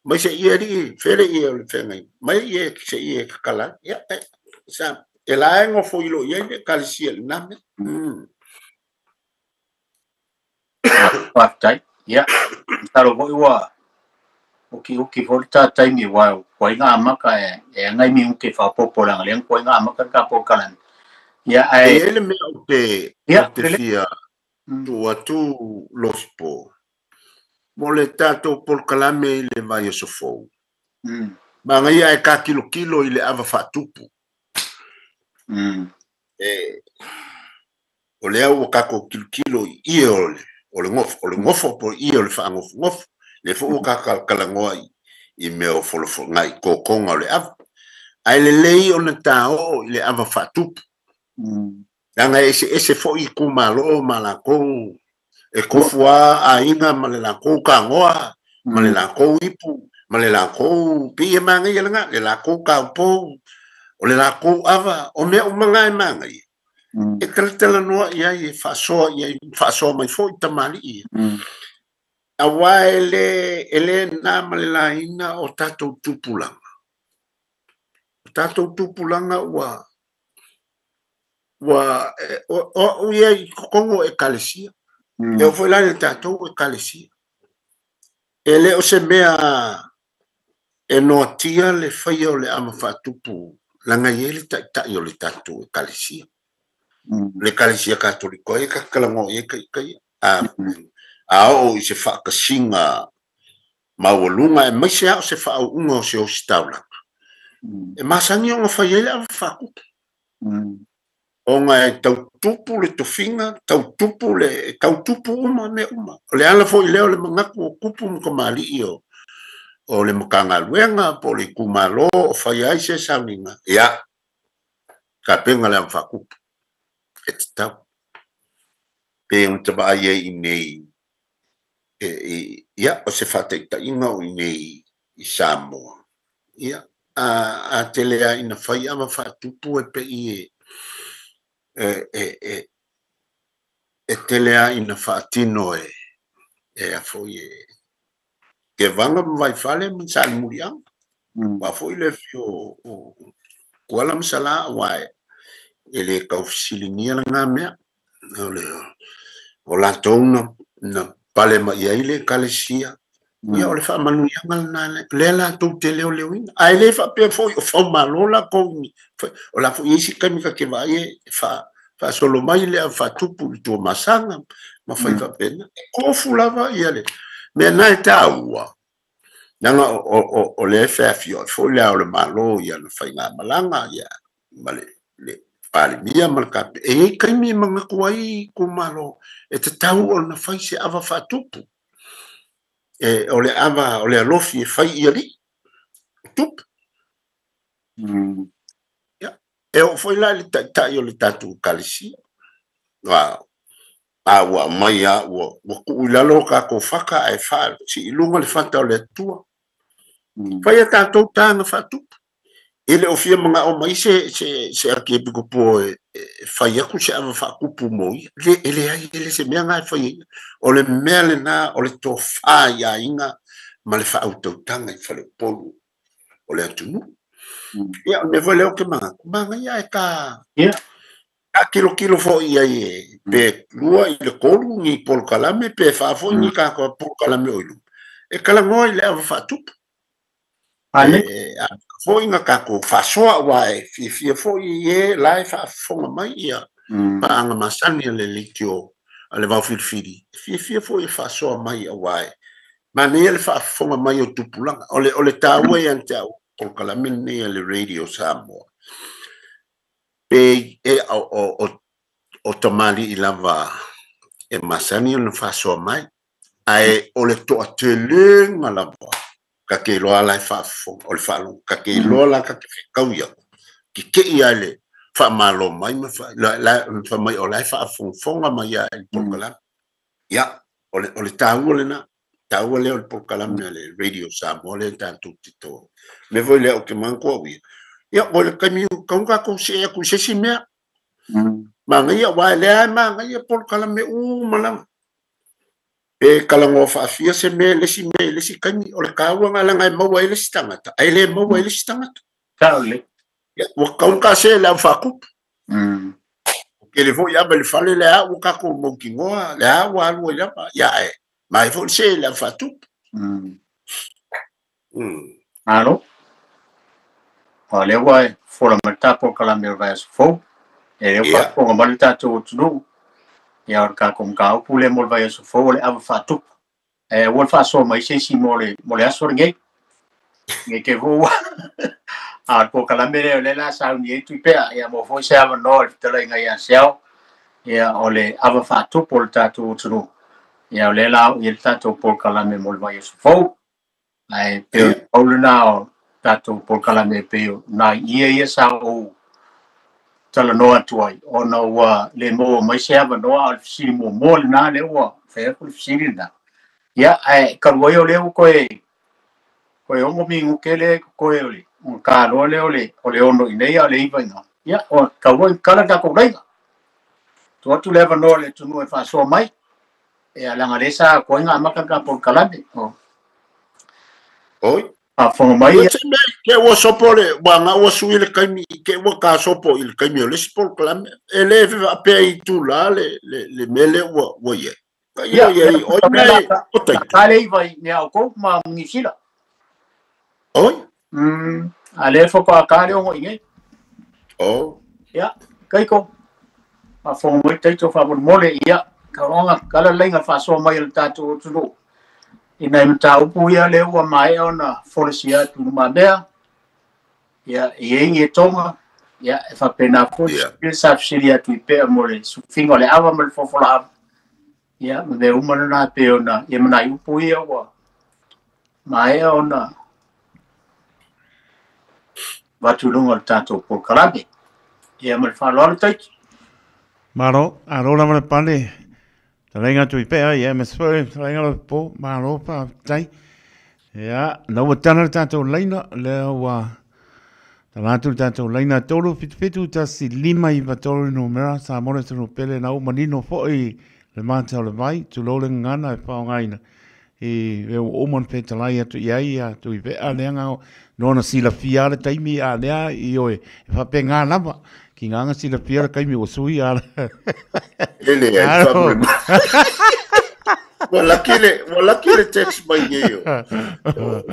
mai se ie alii, fea le ie o le feagaiga, mai ie se ie e tatala ai. Ia, sa, e la e nofo i lo i ai le Ekalesia i lena mea. Faafetai. Ia, masalo foi ua ukiuki foi le ta taimi aua ua ai na amata e agai minute faaopoopo leaga lea na tuai na amata le tatou kalani. Ia, E ae i ai le mea ou te, Ia, ou te fia tuu atu Lofipo, mo le tatou polokalame i le vaiaso fou. Manaia e tatilotilo i le ava faatupu. E, o lea ua tatou tilotilo i ie o le gofo po o ie o le faagofogofo. Lea foi ua tatalanoa i mea o folafoga i totoga o le ava. Ae lelei ona taoo i le ava faatupu. Leaga e eseese foi itumalo ma latou e tofu lava aiga ma le latou tagoa ma le latou ipu ma le latou pei e manaia lena le latou taupou o le latou ava o mea uma na e manaia e talatalanoa i ai e faasoa i ai faasoa mai foi tamalii ia. Aua e le na ma le laina o tatou tupulaga. O tatou tupulaga ua ua o ia i totonu o ekalesia. E oo foi la i le tatou ekalesia. E le o se mea e noatia le faia o le ava faatupu leaga e i ai le taitai o le tatou ekalesia. Le ekalesia Katoliko ai e talanoa i ai ita ia. A oo i se faatasiga maualuga aemaise lava o se faauuga o se ositaulaga, e masani ona fai ai le ava faatupu. Ona e tau tupu le tofiga, tau tupu le tau tupu uma mea uma. O le ala foi lea o le manatu o tupu ma tamalii o le Matagaluega po o le itumalo o fai ai se sauniga, ia, tapena le ava faatupu e tatau. Pe ona ta vaai ai i inei, ia, o se faataitaiga o inei i Samoa, ia, a tele lava ina fai ava faatupu e pei e tele lava ina faatino e a foi e Tevaga ma Vaifale ma Salemuliaga. Aua foi le afio o Tuala ma Salā aua e le tau fesiligia lena mea. O latou na pale mai ai le ekalesia, ia o le faamanuiaga lena lea latou te leoleoina. Ae le faapea foi o faumalo latou, o la foi e i ai isi taimi ta te vaai e faasolo mai le ava faatupu i le Tuamasaga ma fai faapena. E tofu lava ia le mea na e taua, leaga o lea e feafioai foi le Ao o le Malo i ana faigamalaga ia ma le Palemia ma le Kapeneta. E i ai taimi e manatu ai itumalo e tatau ona fai se ava faatupu. O le ava o le alofi e fai i alii, o tupu. Ia, e oo foi la i le taitai o le tatou ekalesia. A ua aumai lava ua tuu i lalo o tatou fata ae faasii i luga le fata o le Atua. Fai a tatou taga faatupu. E le o fia manao mai se Akiepikopo e fai atu se ava faatupu mo ia. E leai, e le se mea na e fai ai. O le mea lena o le tofa i aiga ma le faautautaga i faleupolu o le atunuu. Ia, o le mea foi lea ou te manatu, manaia ae ta tilotilo foi i ai e pe 2 i le 3 ni polokalame pe 4 foi ni tatou polokalame o i luma. E talanoa i le ava faatupu. Foi na tatou faasoa aua e fiafia foi i e la e faafofoga mai ia paaga masani a le leitio a le Vaofilifili. E fiafia foi e faasoa mai aua e manaia le faafofoga mai o tupulaga. O le taua ia te au polokalame lenei a le Radio Samoa. Pe e o tamalii lava e masani ona faasoa mai. Ae o le toatelega lava ka te iloa la e faafofoga o le faalogo ka te iloa la ka te fetau ia kekei lava i le faamalo mai ma fai mai o la e faafogafoga mai lava i le polokalame. Ia, o le taua lena, taua lea o le polokalame a le Radio Samoa lea tatou te toa. Mea foi lea ou te manatua au ia, ia o le taimi kau tatou see atu i se isi mea. Manaia, aua e lea e manaia polokalame uma lava. Pe talanoa faafia se mea i le isi mea i le isi taimi, o le taua lena leaga e maua ai le isi tagata, ae le maua ai le isi tagata. Ia, ua tatau ona ta see i le ava faatupu. Tele foi ava i le fale lea ua tatou mautinoa, lea ua alu ai lava, ia ae mai foi le see i le ava faatupu. Malo. O lea ua e fofola mai le ta polokalame o le vaiaso fou. E lea ua faafofoga mai le tatou atunuu. Ia o le tatou mataupu lea mo le vaiaso fou o le ava faatupu. Ae aua le faasoa mai se isi mo le aso lenei. Nei te foi ua a o le polokalame lea o lea o le a sauni ai Tuipea. Ia mo foi se avanoa i le fetalaiga ia Seao. Ia o le ava faatupu o le tatou atunuu. Ia o lea la o i ai le tatou polokalame mo le vaiaso fou. Ae pei o le pau lena o tatou polokalame pei o nai ia ia sa ou talanoa atu ai ona ua le maua mai se avanoa, a o le fesili muamua lena lea ua fai atu le fesili lena. Ia, ae talu ai o lea ua toe 6 minute lea e totoe o le kaloa lea o le 6 i nei a o le 9 i ina. Ia, ua tau ai kala tatou laina. Tuu atu le avanoa i le atunuu e faasoa mai. Ia, leaga lea sa tuai ona amata le tatou polokalame. Oi. Faafofoga mai. Ia, se mea, ke ua sopo le, ua nga ua sui le taimi, ke ua ka sopo i le taimi o le isi polokalame. E le faapea i tula le mea lea ua i ai. Ka ia i ai, oi mea o taito. Ka le iwa i mea o kou ma Niu Sila. Oi. A le faatoa ka le 6 i nei. Oh. Ia, Kaiko. Faafofoga mai Taito faamolemole, ia, kauaga kala laina faasoa mai e le tatou atunuu. I nai mataupu ia lea ua maea ona folasia atu i lumamea, ia, e i ai ni etoga, ia, e faapena foi le sa fesili atu i pea mo le sufiga o le ava ma le fofola ava, ia, ma mea uma lena pei ona, ia ma nai upu ia ua maea ona avatu i luga o le tatou polokalame. Ia, ma le faaaloalo Taito. Malo, alo lava le pale. Talaiga atu i pea, ia ma foi, talaiga lo po, malo faafetai. Ia, na ua tala le tatou laina, lea ua tala atu le tatou laina 3 7 7 1 5 9 3 numera, sa mo le atunuu pele, na ua manino foi le mata o le vai, tulou le gagana e faaaogaina i mea ua uma ona fetalai atu i ai ia Tuivea lea na ona silafia le taimi a lea i oe e faapena lava ki ngā nga silafia le taimi ua sui a E le ai faamolemole. Ua laki le, ua laki le text mai nei o.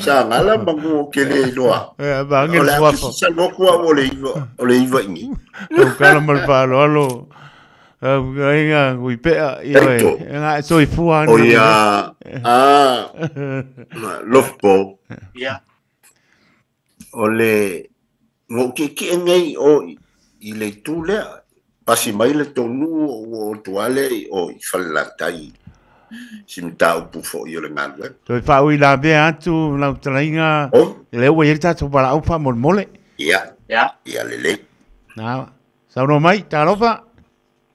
Sa ngala mangu o ke le iloa. E, ma O ange le a suafa. kisi sa loku au o le iwa, o le iwa ingi. Lau kala ma le faaaloalo. Aiga ui pea i oe. Taito. E ngā e soifua O ana. ia, a, Lofpo, Ia. o le ngouki'eki'e nei o i le itu lea, pasi mai le tonu o ua o tuale o i Falelatai si mataupu fo'i o le galuega. Toe faaui lavea atu lau talaiga. O Lea ua i ai le tatou valaau faamolemole. ia, Ia. ia lelei. Na, saunoa mai, talofa.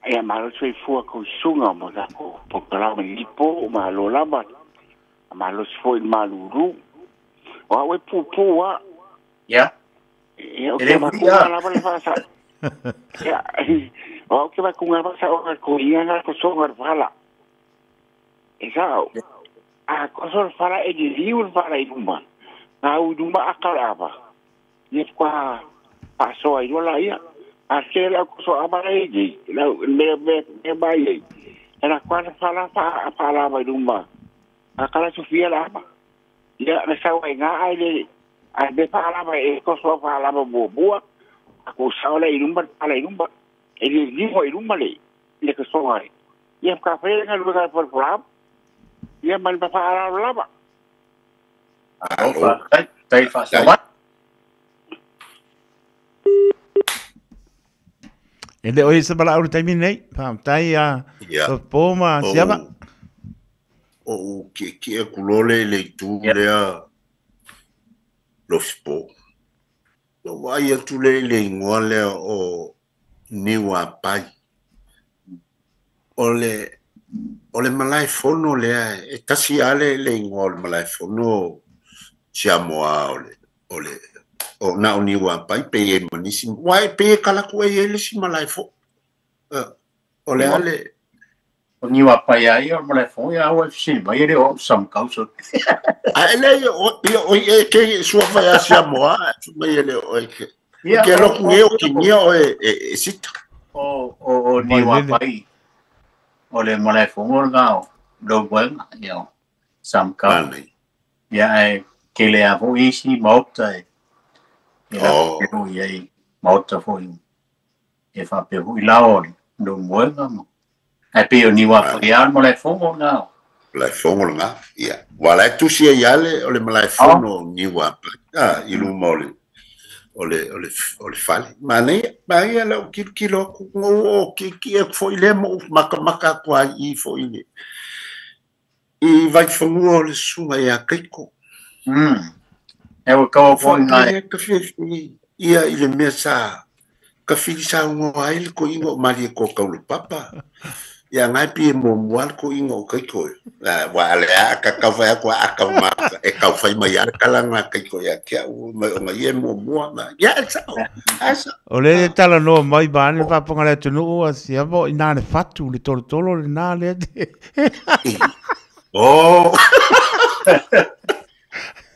Ia malo soifua kausuga mo tatou polokalame i lipo, malo lava, malosi foi i le malulu. O au e pupū a. Ia. Ia, o E le ke ui makuga a. lava le faasa. Ia, o au ke makuga lava sa o ko ia na ko songa le fala. E sao, a koso le fala e ni liu le fala i luma. Ngā u luma a kala ava. Ia kwa pasoa i lola ia. A se lau koso ava e ni, lau me me me mai e. E la kwa fala fa fa lava i luma. A kala sofia la ava. Ia na sau e ngā ai le a me fa lava e koso fa lava bua bua. A ko sao le i luma fala i luma. E ni liu i luma le le koso ai. Ia ka whae ngā luga por por Ia mai pa fa lava. Alo, Alo, faafetai. Tai faasoa tai. mai. E le o i sa valaau le taimi nei. Faafetai a Ia, Lofpo ma o Siava. o ou ki'eki'e kulole i le itu Ia. lea Lofpo. O vaai atu le i le igoa lea o Niuapai. O le malaefono lea, e tasi lava le igoa o le malaefono Siamoa o le, o le, o na o Niuapai pe i ai ma nisi, uae e pei e kalaku e i ai le isi malaefo. O le a le, O Niuapai a ia o le malaefono, ia ua e fesili mai e le o au samukauso. a e le o ia o e ke suafa ia Siamoa, mai e le o e ke. Ia, Ke o loku e o kinia o e e sita. o o Vailele. Niuapai o le malaefono lena o Lauvaega, ia o Samukau. Manai. Ia, ae tele lava foi isi maota e O, lape i ai maota foi e faapea foi lao o le Laumoega ma. Ae pei o Niuapai lava le malaefono lena o. malaefono lena. Ia. Ua la e tusi ai ale o le malaefono o Niuapai. Ah, i luma o le o le o le o le fale. Manaia, manaia lau kilokilo atu ngou o ki'eki'e atu fo'i lea ma ou makamaka atu ai i fo'i le i Vaifanua o le susuga ia Kaiko. E ua kaua foi ngai. Faapea ka fiafia ia i le mea sa Ka filisaunoa ai le toeaina o Malietoa Taulapapa. Ia na e pei e muamua le toeaina o taito e. Aua o le a ka taufai atu a tau ma e taufai mai lava le tala lena a taito ia te au mai ona ia e muamua ma ia e sao. E sao. O lea e talanoa mai vaeane le faafofoga a le atunuu a siama o i ina le fatu le tolotolo lena lea te Oh.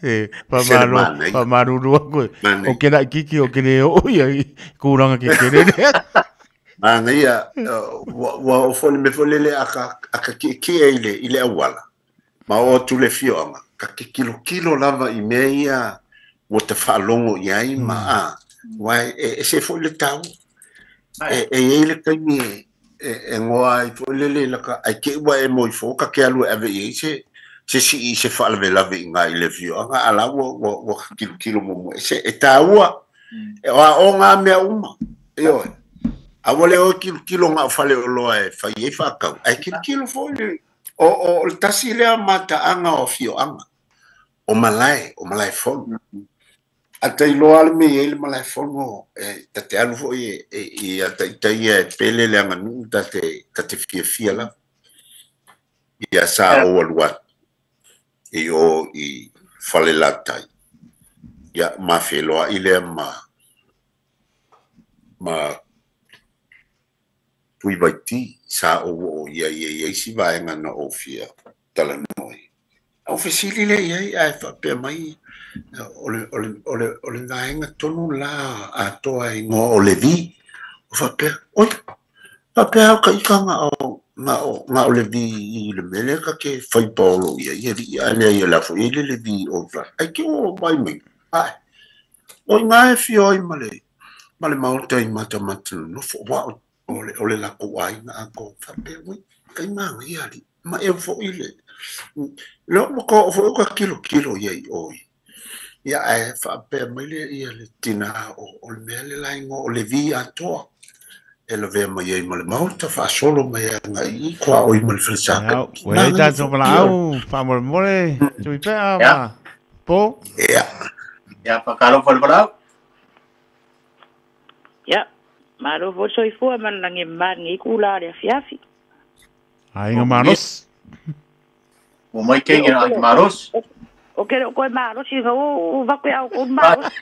E, whamalo, whamaruru aku. O ke laʻikiki o ke le oo ia i kūlanga ke kele lea. Manaia, ua oo foi le mea foi lele a ka, a ka kiekie i le auala, ma oo atu i le afioaga, ta te tilotilo lava i mea ia ua ta faalogo i ai ma, a, aua e ese foi le taua. E i ai le taimi e goa ai foi lele laka, ae te i ua e moe ifo ta te alu e ave i ai se se sii i se faalavelave i ina i le afioaga, a la ua tilotilo muamua. E taua, e o aoga a mea uma. Ioe. Aua le o e tilotilo na o faleoloa e fai ai faatau, ae tilotilo foi le, o le tasi lea mataaga o afioaga, o malae, o malae fono. A ta iloa lava le mea e i ai le malae fono, e ta te alu foi e ia ita ia e pele le aganuu ta te fiafia lava. Ia sa ou alu atu i o i Falelatai, ia ma feiloai lea ma ma Tuivaiti sa ou oo i ai e i ai si vaega na ou fia talanoa ai. Ou fesili lea i ai ae faapea mai o le vaega tonu la atoa e igoa o Levi. Ou faapea, oi, faapea au ka ika na o Levi i le mea lea ta te fai paolo i ai alii, ae leai o le a foi e i ai le Levi o Ai ke o mai mai. Ae, o i ina e afio ai ma le ma le maota i matamata nonofo, aua o le latou aiga atoa. Faapea, ui, tai manaia alii, ma eo foi le, lea ua matua oo foi o ta tilotilo i ai i o i. Ia, ae faapea mai le ia le tina o le mea le la igoa o Levi atoa, e lavea mai ai ma le maota, faasolo mai agai i tuaoi ma le falesa. Ua i ai tatou valaau faamolemole, Tuipea ma Po. Ia. Ia, faatalofa i le valaau. Ia, malo foi le soifua ma le lagi e mama i lenei itula o le afiafi. Aiga malosi. Ua mai kei na aiga malosi. O ke le o koe malosi nga o vaku ia o kou malosi.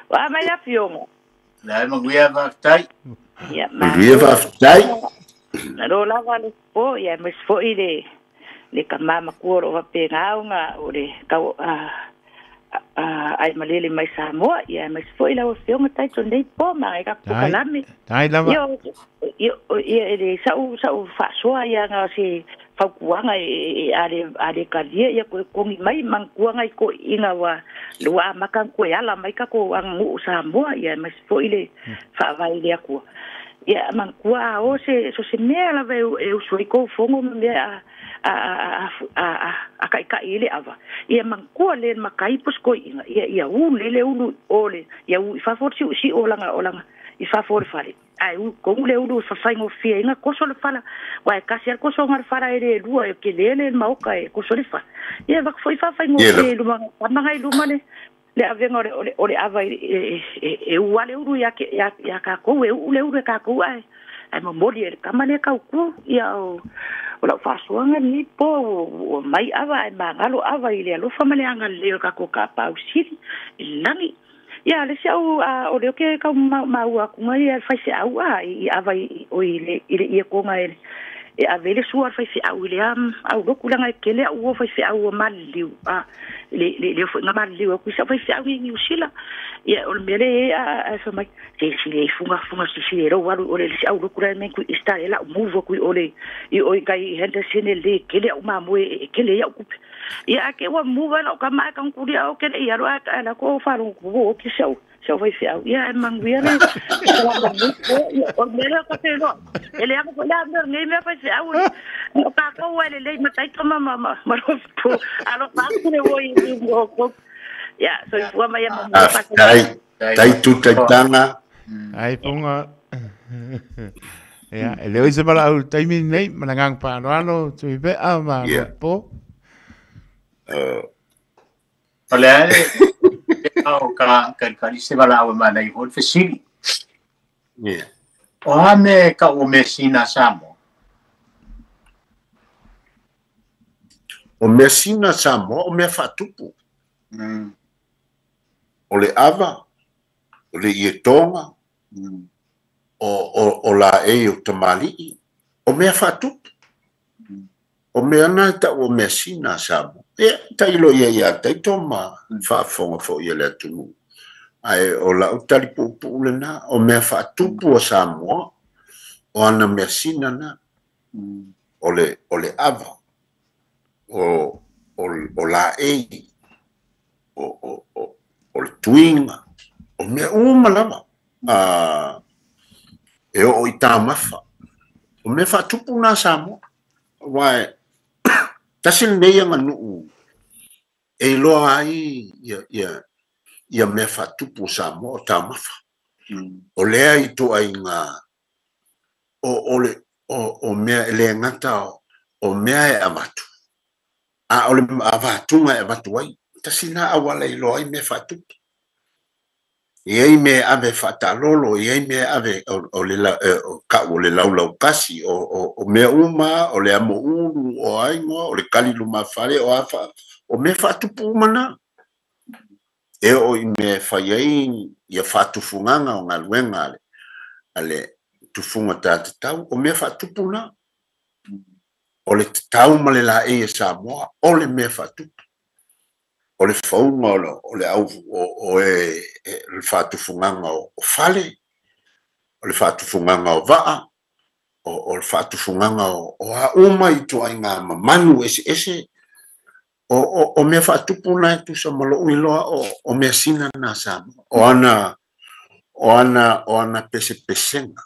Wa mai afioga. Le manuia faafetai. Ia, Manuia faafetai. Malo lava le po, ia aemaise foi le tama matua o lo o faapena ona o le tau ai malele mai Samoa, ia aemaise foi lau Afioga Taito nei po ma ai ka polokalame. Tai lava. Ia, ia e le sa'u faasoa ia na o se fautuaga e a le talia ia toe togi mai manatua nai toeaiina ua ua amata ona toe ala mai tatou aganuu o Samoa ia aemaise foi le faavae i le Atua. Ia manatua a o se so se mea lava e usu ai kou fono ma mea a taʻitaʻi ai le ava, ia manatua le matai po o se toeaina ia ia ulu le ulu o le ia u i fafo o le siʻosiʻo o lana o lana i fafo o le fale. Ae u tonu le ulu e fafaigofie ai na koso le fala, aua e tasi lava le kosoga o le fala e le lua, e tele le maota e koso le fala. Ia e avatu foi faafaigofie i luma tama na i luma le le avega o le o le ava e e u lava le ulu ia ia tatou, e uu le ulu e tatou ae ae momoli e le tama lea tautu. Ia o o lau faasoaga lenei po ua mai ava ae magalo ava i le alofa ma le agalelei o le tatou Tapaau Sili i le lagi. Ia, le isi au, a, o lea ou te tau maua atu mai le faifeau, a, i ava i, oi, i le, i le ietoga e, e ave ai le sua a le faifeau i lea aulotu, leaga e tele au uo faifeau ua maliliu, a, le, le, lea foi na maliliu atu i sau faifeau i Niu Sila. Ia, o le mea lea e i ai, a, a, fai mai, se sili e fuga, fuga, se sili e lou alu i o le isi aulotu la e mea kui Easter e lau move atu i o le, i o i kai i Henderson e le tele au mamoe e tele ai au tupe. Ia a ke ua muva lau kama ae kangkuli au ke le i alo ae ae la ko whalo ko o ki sau sau faifeau. Ia e manuia le ia o le mea lea ka te loa. E le anga foi la mea nei mea faifeau. O kākou ai le lei matai tama ma ma ma ro po alo pa ku le oi i mo ko. Ia soifua mai e manuia pa. Tai tai tu tai tanga. Ai ponga. Ia, e le o i se valaau i le taimi lenei, ma le agaga faaaloalo, Tuipea ma Ia. Po. O le a le O ka ka ka se vala o mana i hol fesili. Ia. O a me ka o measina Samoa. O measina Samoa o mea faatupu. O le ava, o le ietoga, o laei o tamalii, o mea faatupu. O mea na e tau o measina a Samoa. Ia, tailo ia ia taito ma faafofoga foi e le atunuu. Ae o lau tali puupuu lena, o mea faatupu a Samoa, o ana measina na, o le ava, o laei, o le tuiga, o mea uma lava, e oo i taumafa. O mea faatupu na Samoa. Aua e tasi lenei aganuu e iloa ai ia mea faatupu o Samoa o taumafa. O lea i tuaiga o mea e le gata o mea e avatu, a o le avatuga e avatu ai. Tasi na auala e iloa ai mea faatupu. E ai mea ave faatalolo, e ai mea ave o le kau o le laulaukasi, o mea uma, o le amoulu, o aigoa, o le kali lumafale, o afa, o mea faatupu uma na. E oo i mea fai ai ia faatufugaga o galuega a le tufuga tatatau, o mea faatupu na. O le tatau ma le laei e Samoa, o le mea faatupu. O le fauga o le au o e le faatufugaga o fale, o le faatufugaga o vaa, o le faatufugaga o a uma i tuaiga mamanu eseese, o mea faatupu na e tusa ma lou iloa o measina na Samoa. O ana pesepesega,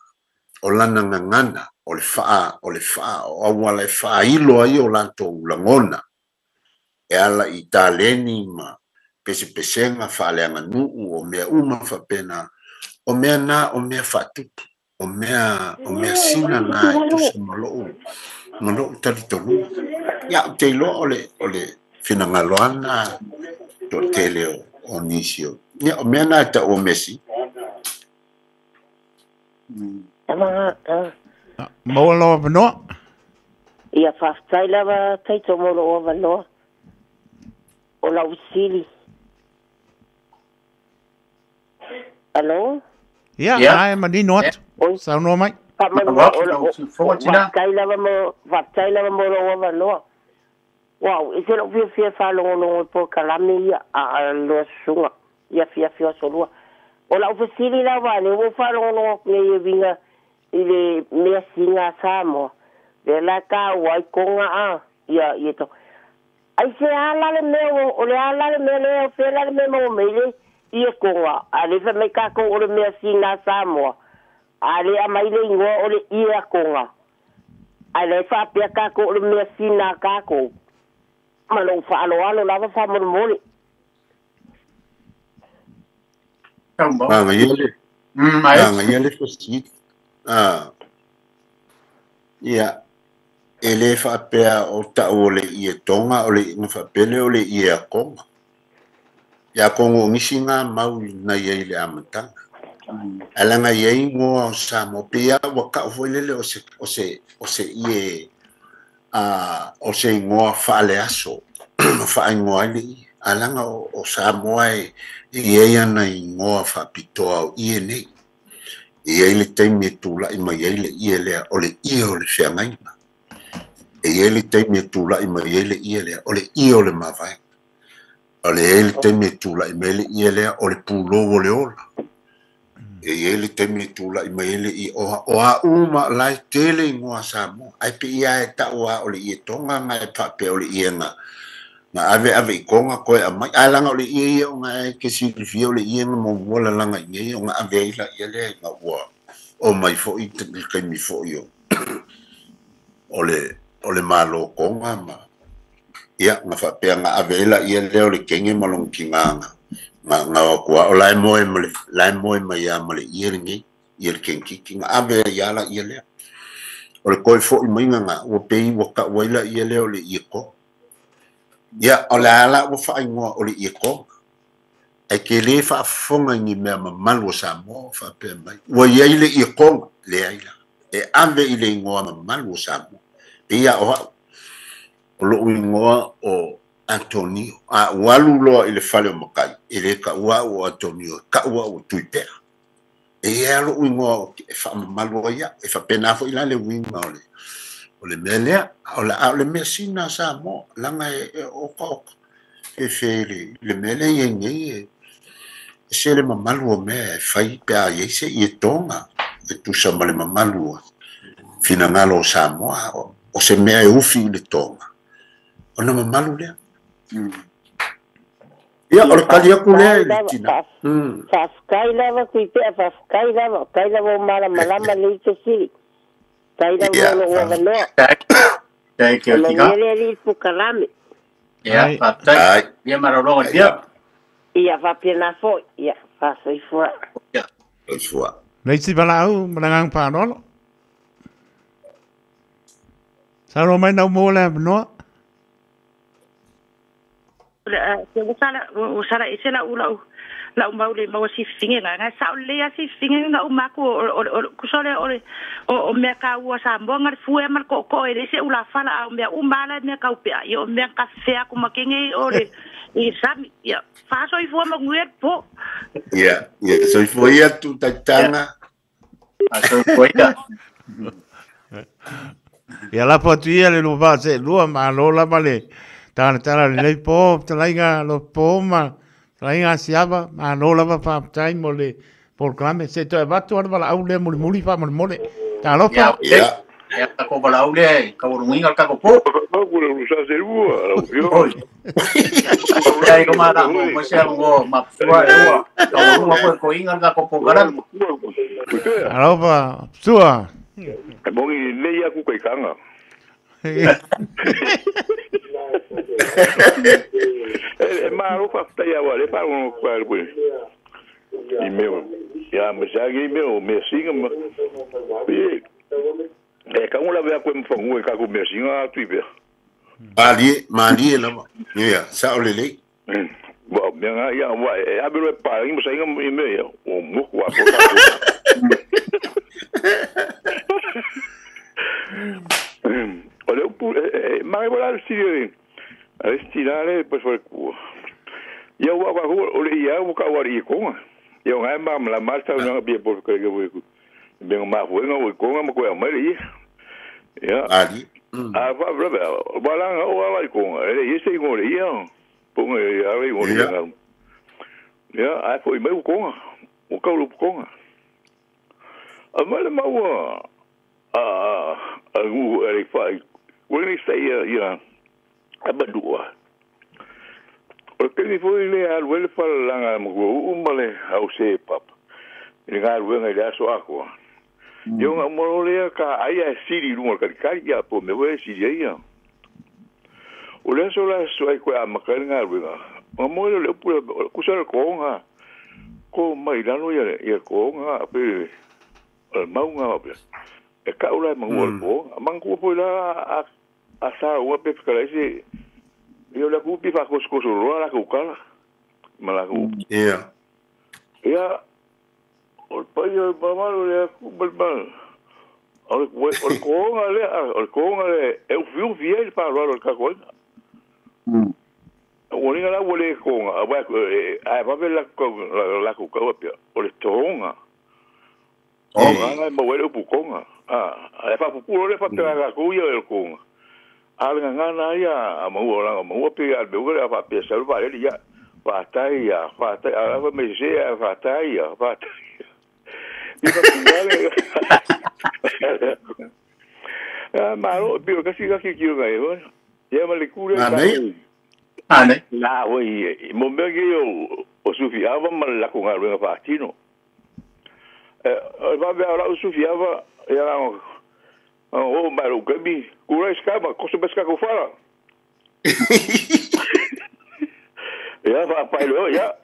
o lana gagana, o le faa, o auala e faailo ai o latou lagona. E ala i taleni ma pesepesega faaleaganuu o mea uma faapena, o mea na o mea faatupu, o mea sina na e tusa ma lou talitonuga. Ia, ou te iloa o le finagalo lava na toatele o nisi o. Ia, o mea na e tau o mea sina. Maua lau avanoa. Ia, faafetai lava taito mo lou avanoa. O lau fesili. Alo? Ia, ae manino atu. Saunoa mai. Faafetai lava mo lou avanoa. Uau, e se lou fiafia faalogologo i polokalame ia a lua susuga, ia fiafia o asolua. O lau fesili lava, le ua faalogologo atu nei e uiga i le measina a Samoa. Lea la taua ai koga a, ia to. Ai se ala le mea, o le ala le mea lea, o fea le mea maua mai le ia koga. A le fai mai kākou o le measina a Samoa. A le aumai le igoa o le ia koga. A le faapea kākou o le measina a kākou. Ma lou faaloalo lava faamolemole. Magaia le fesili. Ia, e le faapea o tau o le ietoga, o le na faapea lea o le iakoga. Ia kogo o nisi ngā mau nai ai le amataga. Alaga i ai igoa o Samoa, pe ia ua kau foi lele o se ie o se igoa faaleaso, faaigoa ai le ie. Alaga o Samoa e i ai ana igoa faapitoa o ie nei. E i ai le taimi e tulai mai ai le ie lea, o le ie o le feagaiga. E i ai le taimi e tulai mai ai le ie lea, o le ie o le mavaega. O le i ai le taimi e tulai mai ai le ie lea, o le pulou o le ola. E i ai le taimi e tulai mai ai le ie, o a uma la e tele igoa Samoa. Ai pe ia e tau a o le ie tonga nga e faapea o le ie nga ave ave i konga koe amai. Ai langa o le ie ia o nga e ke silifia o le ie nga muamua lalaga i nei o nga ave ai la ia lea ina ua o mai foi le taimi foi o le malo konga ma ia nga faapea nga ave ai la ia lea o le kenge ma lona tigaga nga o atua o la e moe ma le la e moe mai ia ma le ie lenei ia le kenkiki nga ave ai ia la ia lea. O le koe foi mai nga ua pei ua kau ai la ia lea o le ie konga. Ia, o le ala ua faaigoa o le ie konga. Ai ke le faafofoga i ni mea mamalu o Samoa o faapea mai. Ua iai le ikoga, leai la. E ave i le igoa mamalu o Samoa. E ia o au, o lou igoa o Antonio. A ua alu loa i le fale o matai, e le taua au o Antonio, e tau au o Tuipea. E ia lou igoa e faamamalu ai au. E faapena foi la le uiga o le mea lea. A o le mea sina a Samoa, leaga e oka fefe le mea lea i ai nei e se le mamalu o mea e fai pe a iai se ietoga e tusa ma le mamalu o finagalo o Samoa. O se mea e ufi i le toga ona mamalu lea. Ia, o le tali atu lea i le tina. Faafetai lava Tuipea, faafetai lava. Tai lava o malamalama nei fesili. Tai lava o lou avanoa. Tai ke o tika. Manuia le alii pukalame. Ia, faafetai. Ia malologa ia. Ia faapena foi. Ia, faasoifua. Ia. Soifua. Le isi valaau ma le agaga faaaloalo. Saunoa mai na mo le avanoa. Ua sala ese lau lau lau mau le maua sififiga nga nga sao le a sififiga nga uma aku o kusa le o le o mea ka ua Samoa nga le fue ma le ko'oko'o e le se ula fala a o mea uma ala mea kaupea ia o mea kafefea aku makenge o le i sami ia faasoifua manuia le po. Ia, ia, soifua ia tu taitaga. Faasoifua ia. Ia lafo atu ia le lua vaa seelua, malo lava le talatala o lenei po, fetalaiga Lopo ma fetalaiga Asiava, malo lava faafetai mo le polokalame. Se i toe avatu lava le valaau lea mulimuli faamolemole. Talofa. Ia, ia tatou valaau lea e taualugaina le tatou po. Oi. Ia i luma la mo mo se mo ma sua e ua taualuga foi koiga le tatou polokalame. Alofa, sua. E mongi nei aku kai kanga. E malo faafetai ua le faalogo atu ai le i mea ia ma se agi i mea o measina ma e e kau lave aku e mafanua i kako measina atu i pea. Malie, malie lava. Ia, sao lelei. Wa mea nga ia wa e ave loa e palangi ma saiga i mea ia o moku a ko O le upu e mare wala le stile a le stila le pa fo ku. Ia ua ka o le ia ua ka wari konga. Ia ngai ma la marta no bia por ke ke ku. Benga ma fu nga o konga ma ko mai le. Ia. Ali. A va va wala nga o ala konga. Ele ia se ngore ia. Ponga ia le ngore ia. Ia a foi mai o konga. O ka o konga. A male maua a a le fai. Ua sa ia ia abadua. O ke ni foi le alu le falanga mo u ma le au se papa. Ni ga lu ngai le aso akua. Yo nga mo le ka ai a siri lu ka ka ia po me we siri ia. O le aso la so ai ko a ma ka nga lu nga. Ma mo le pu ku sa ko nga. Ko mai la no ia ia ko nga pe mau nga pe. E ka ula mangu ko mangu po la a sa ua pe ka ese yo la ku pi fa ko ko ro la ku kala mala ku ia ia o pa yo pa ma le ku bal bal o o ko nga le e u fiu fiel pa ro ro ka ko o ni la wo le ko nga ba a va la ko la ku ka pe o le tonga o nga mo we pu ko nga a e fa pu le fa te la ku ia el ko nga a nga nga na ia a mo la mo pe al be ura fa pe sa va le ia fa tai ia fa tai a va me se a fa tai ia fa tai i fa ku le a ma ro pe ka si ka ki ki ga e ia ma le ku le a ne la o i mo me ke o su fi ava ma la ku nga lu fa tino e va be ala o su fi ava ia la o ma ro ke bi kura ska ma ko se ska ko fara ia fa pa lo ia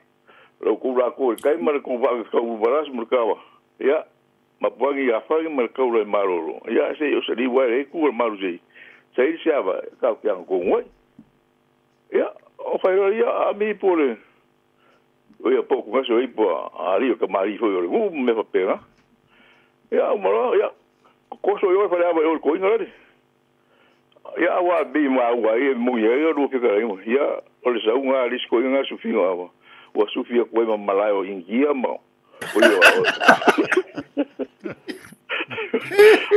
lo kura ko kai ma ko va ko varas murkawa ia ma puangi ia fa ma ko le maroro ia se o se li wa e ku maru se se se ava ka ka ko ngoi ia o fa lo ia a mi pole O ia po ku ngaso i po a ri ka mari fo o le nuu me fa pega. Ia o maro ia ko so yo fa le ava o ko inga le. Ia wa bi ma wa e mo ia ia ru ke ka ia o le saunga lis ko inga su finga ava. Ua sufi aku ai ma malae o India ma o ia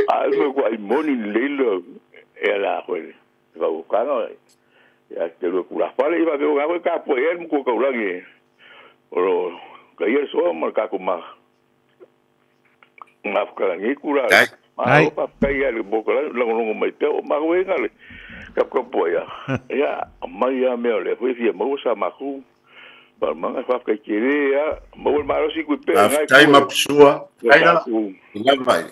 a me ko ai moni leila e la ko le va o kana ia te lu ku la fale i va ve o ga ka po e mo ko ka ulangi o ka ia so ma ka ko ma ma ka ngi ku la ma o pa ka ia le bo ka la ngo mai pe o ma ko nga le ka ko po ia ia mai ia me le foi fia mo sa ma ku pa manga fa ka kere ia mo ma ro si ku pe ngai tai ma psua ai la la vai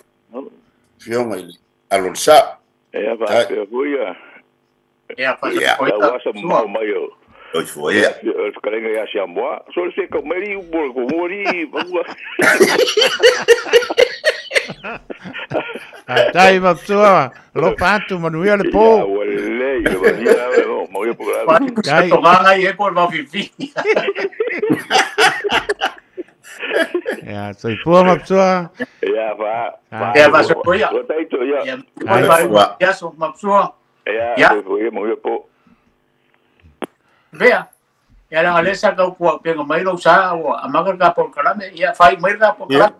fionga ile alo sa ia va pe ko ia ia fa ko ia sa mo mai o Oi foi ia. Kalenga ia sia moa. So se ka meri u bo ko mori ba. Tai ma psua, lo patu manuia le po. Ia wale le ba ia no mo ia po la. Tai to ganga e ko va fifi. Ia soi pua ma psua. Ia fa. Ia va so ia. Tai to ia. Ia ia so ma psua. Ia foi mo ia po. Vea, ia la galesa ka ku penga mai lo sa o amaga ka por kalame ia fai mai ka por kalame.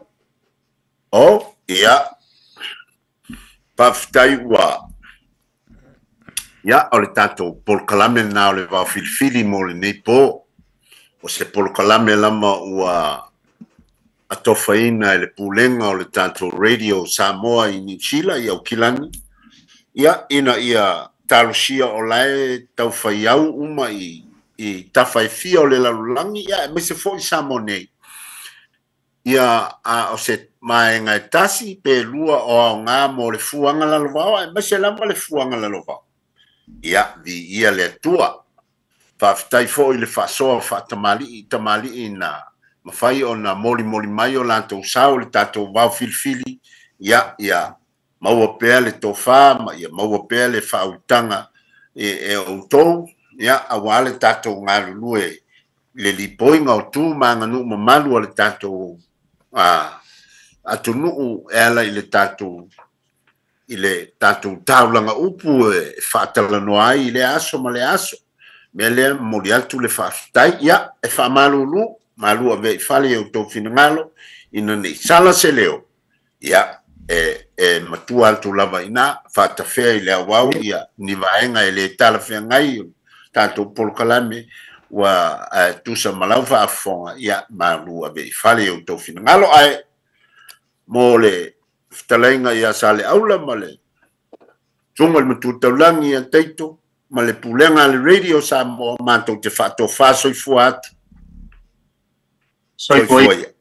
O ia paftai ua ia o le tatou polokalame na o le vaofilifili mo lenei po o se polokalame lama ua atofaina e le pulega o le tatou radio Samoa i Niu Sila i Aukilani ia ina ia talosia o lae taufaiau uma i tafaefia o le lalolagi ia aemaise fo'i Samoa nei ia a o se maega e tasi pe lua o aogā mo le fuaga lalovao aemaise lava le fuaga lalovao ia viia le Atua faafetai fo'i le faasoa faatamali'i tamali'i na mafai ona molimoli mai o latou sao le tatou vaofilifili ia ia maua pea le tofā ma ia maua pea le faautaga e outou ia auā le tatou galulue le lipoiga o tu ma aganuu mamalu a le tatou atunuu e ala i le tatou taulaga upu e faatalanoa ai i lea aso ma lea aso mea lea momoli atu le faafetai ia e faamalulu malu avea i fale i outou finagalo ina nei sala se leo ia e matua atu lava ina faatafea i le auau ia ni vaega e lē talafeagai o tatou polokalame ua tusa ma lau faafofoga ia malu ave i fale i outou finagalo ae mo le fetalaiga ia Saleaula ma le susuga i le matua taulagi ia Taito ma le pulega a le Radio Samoa matou te faatofā soifua atu. Soifua ia.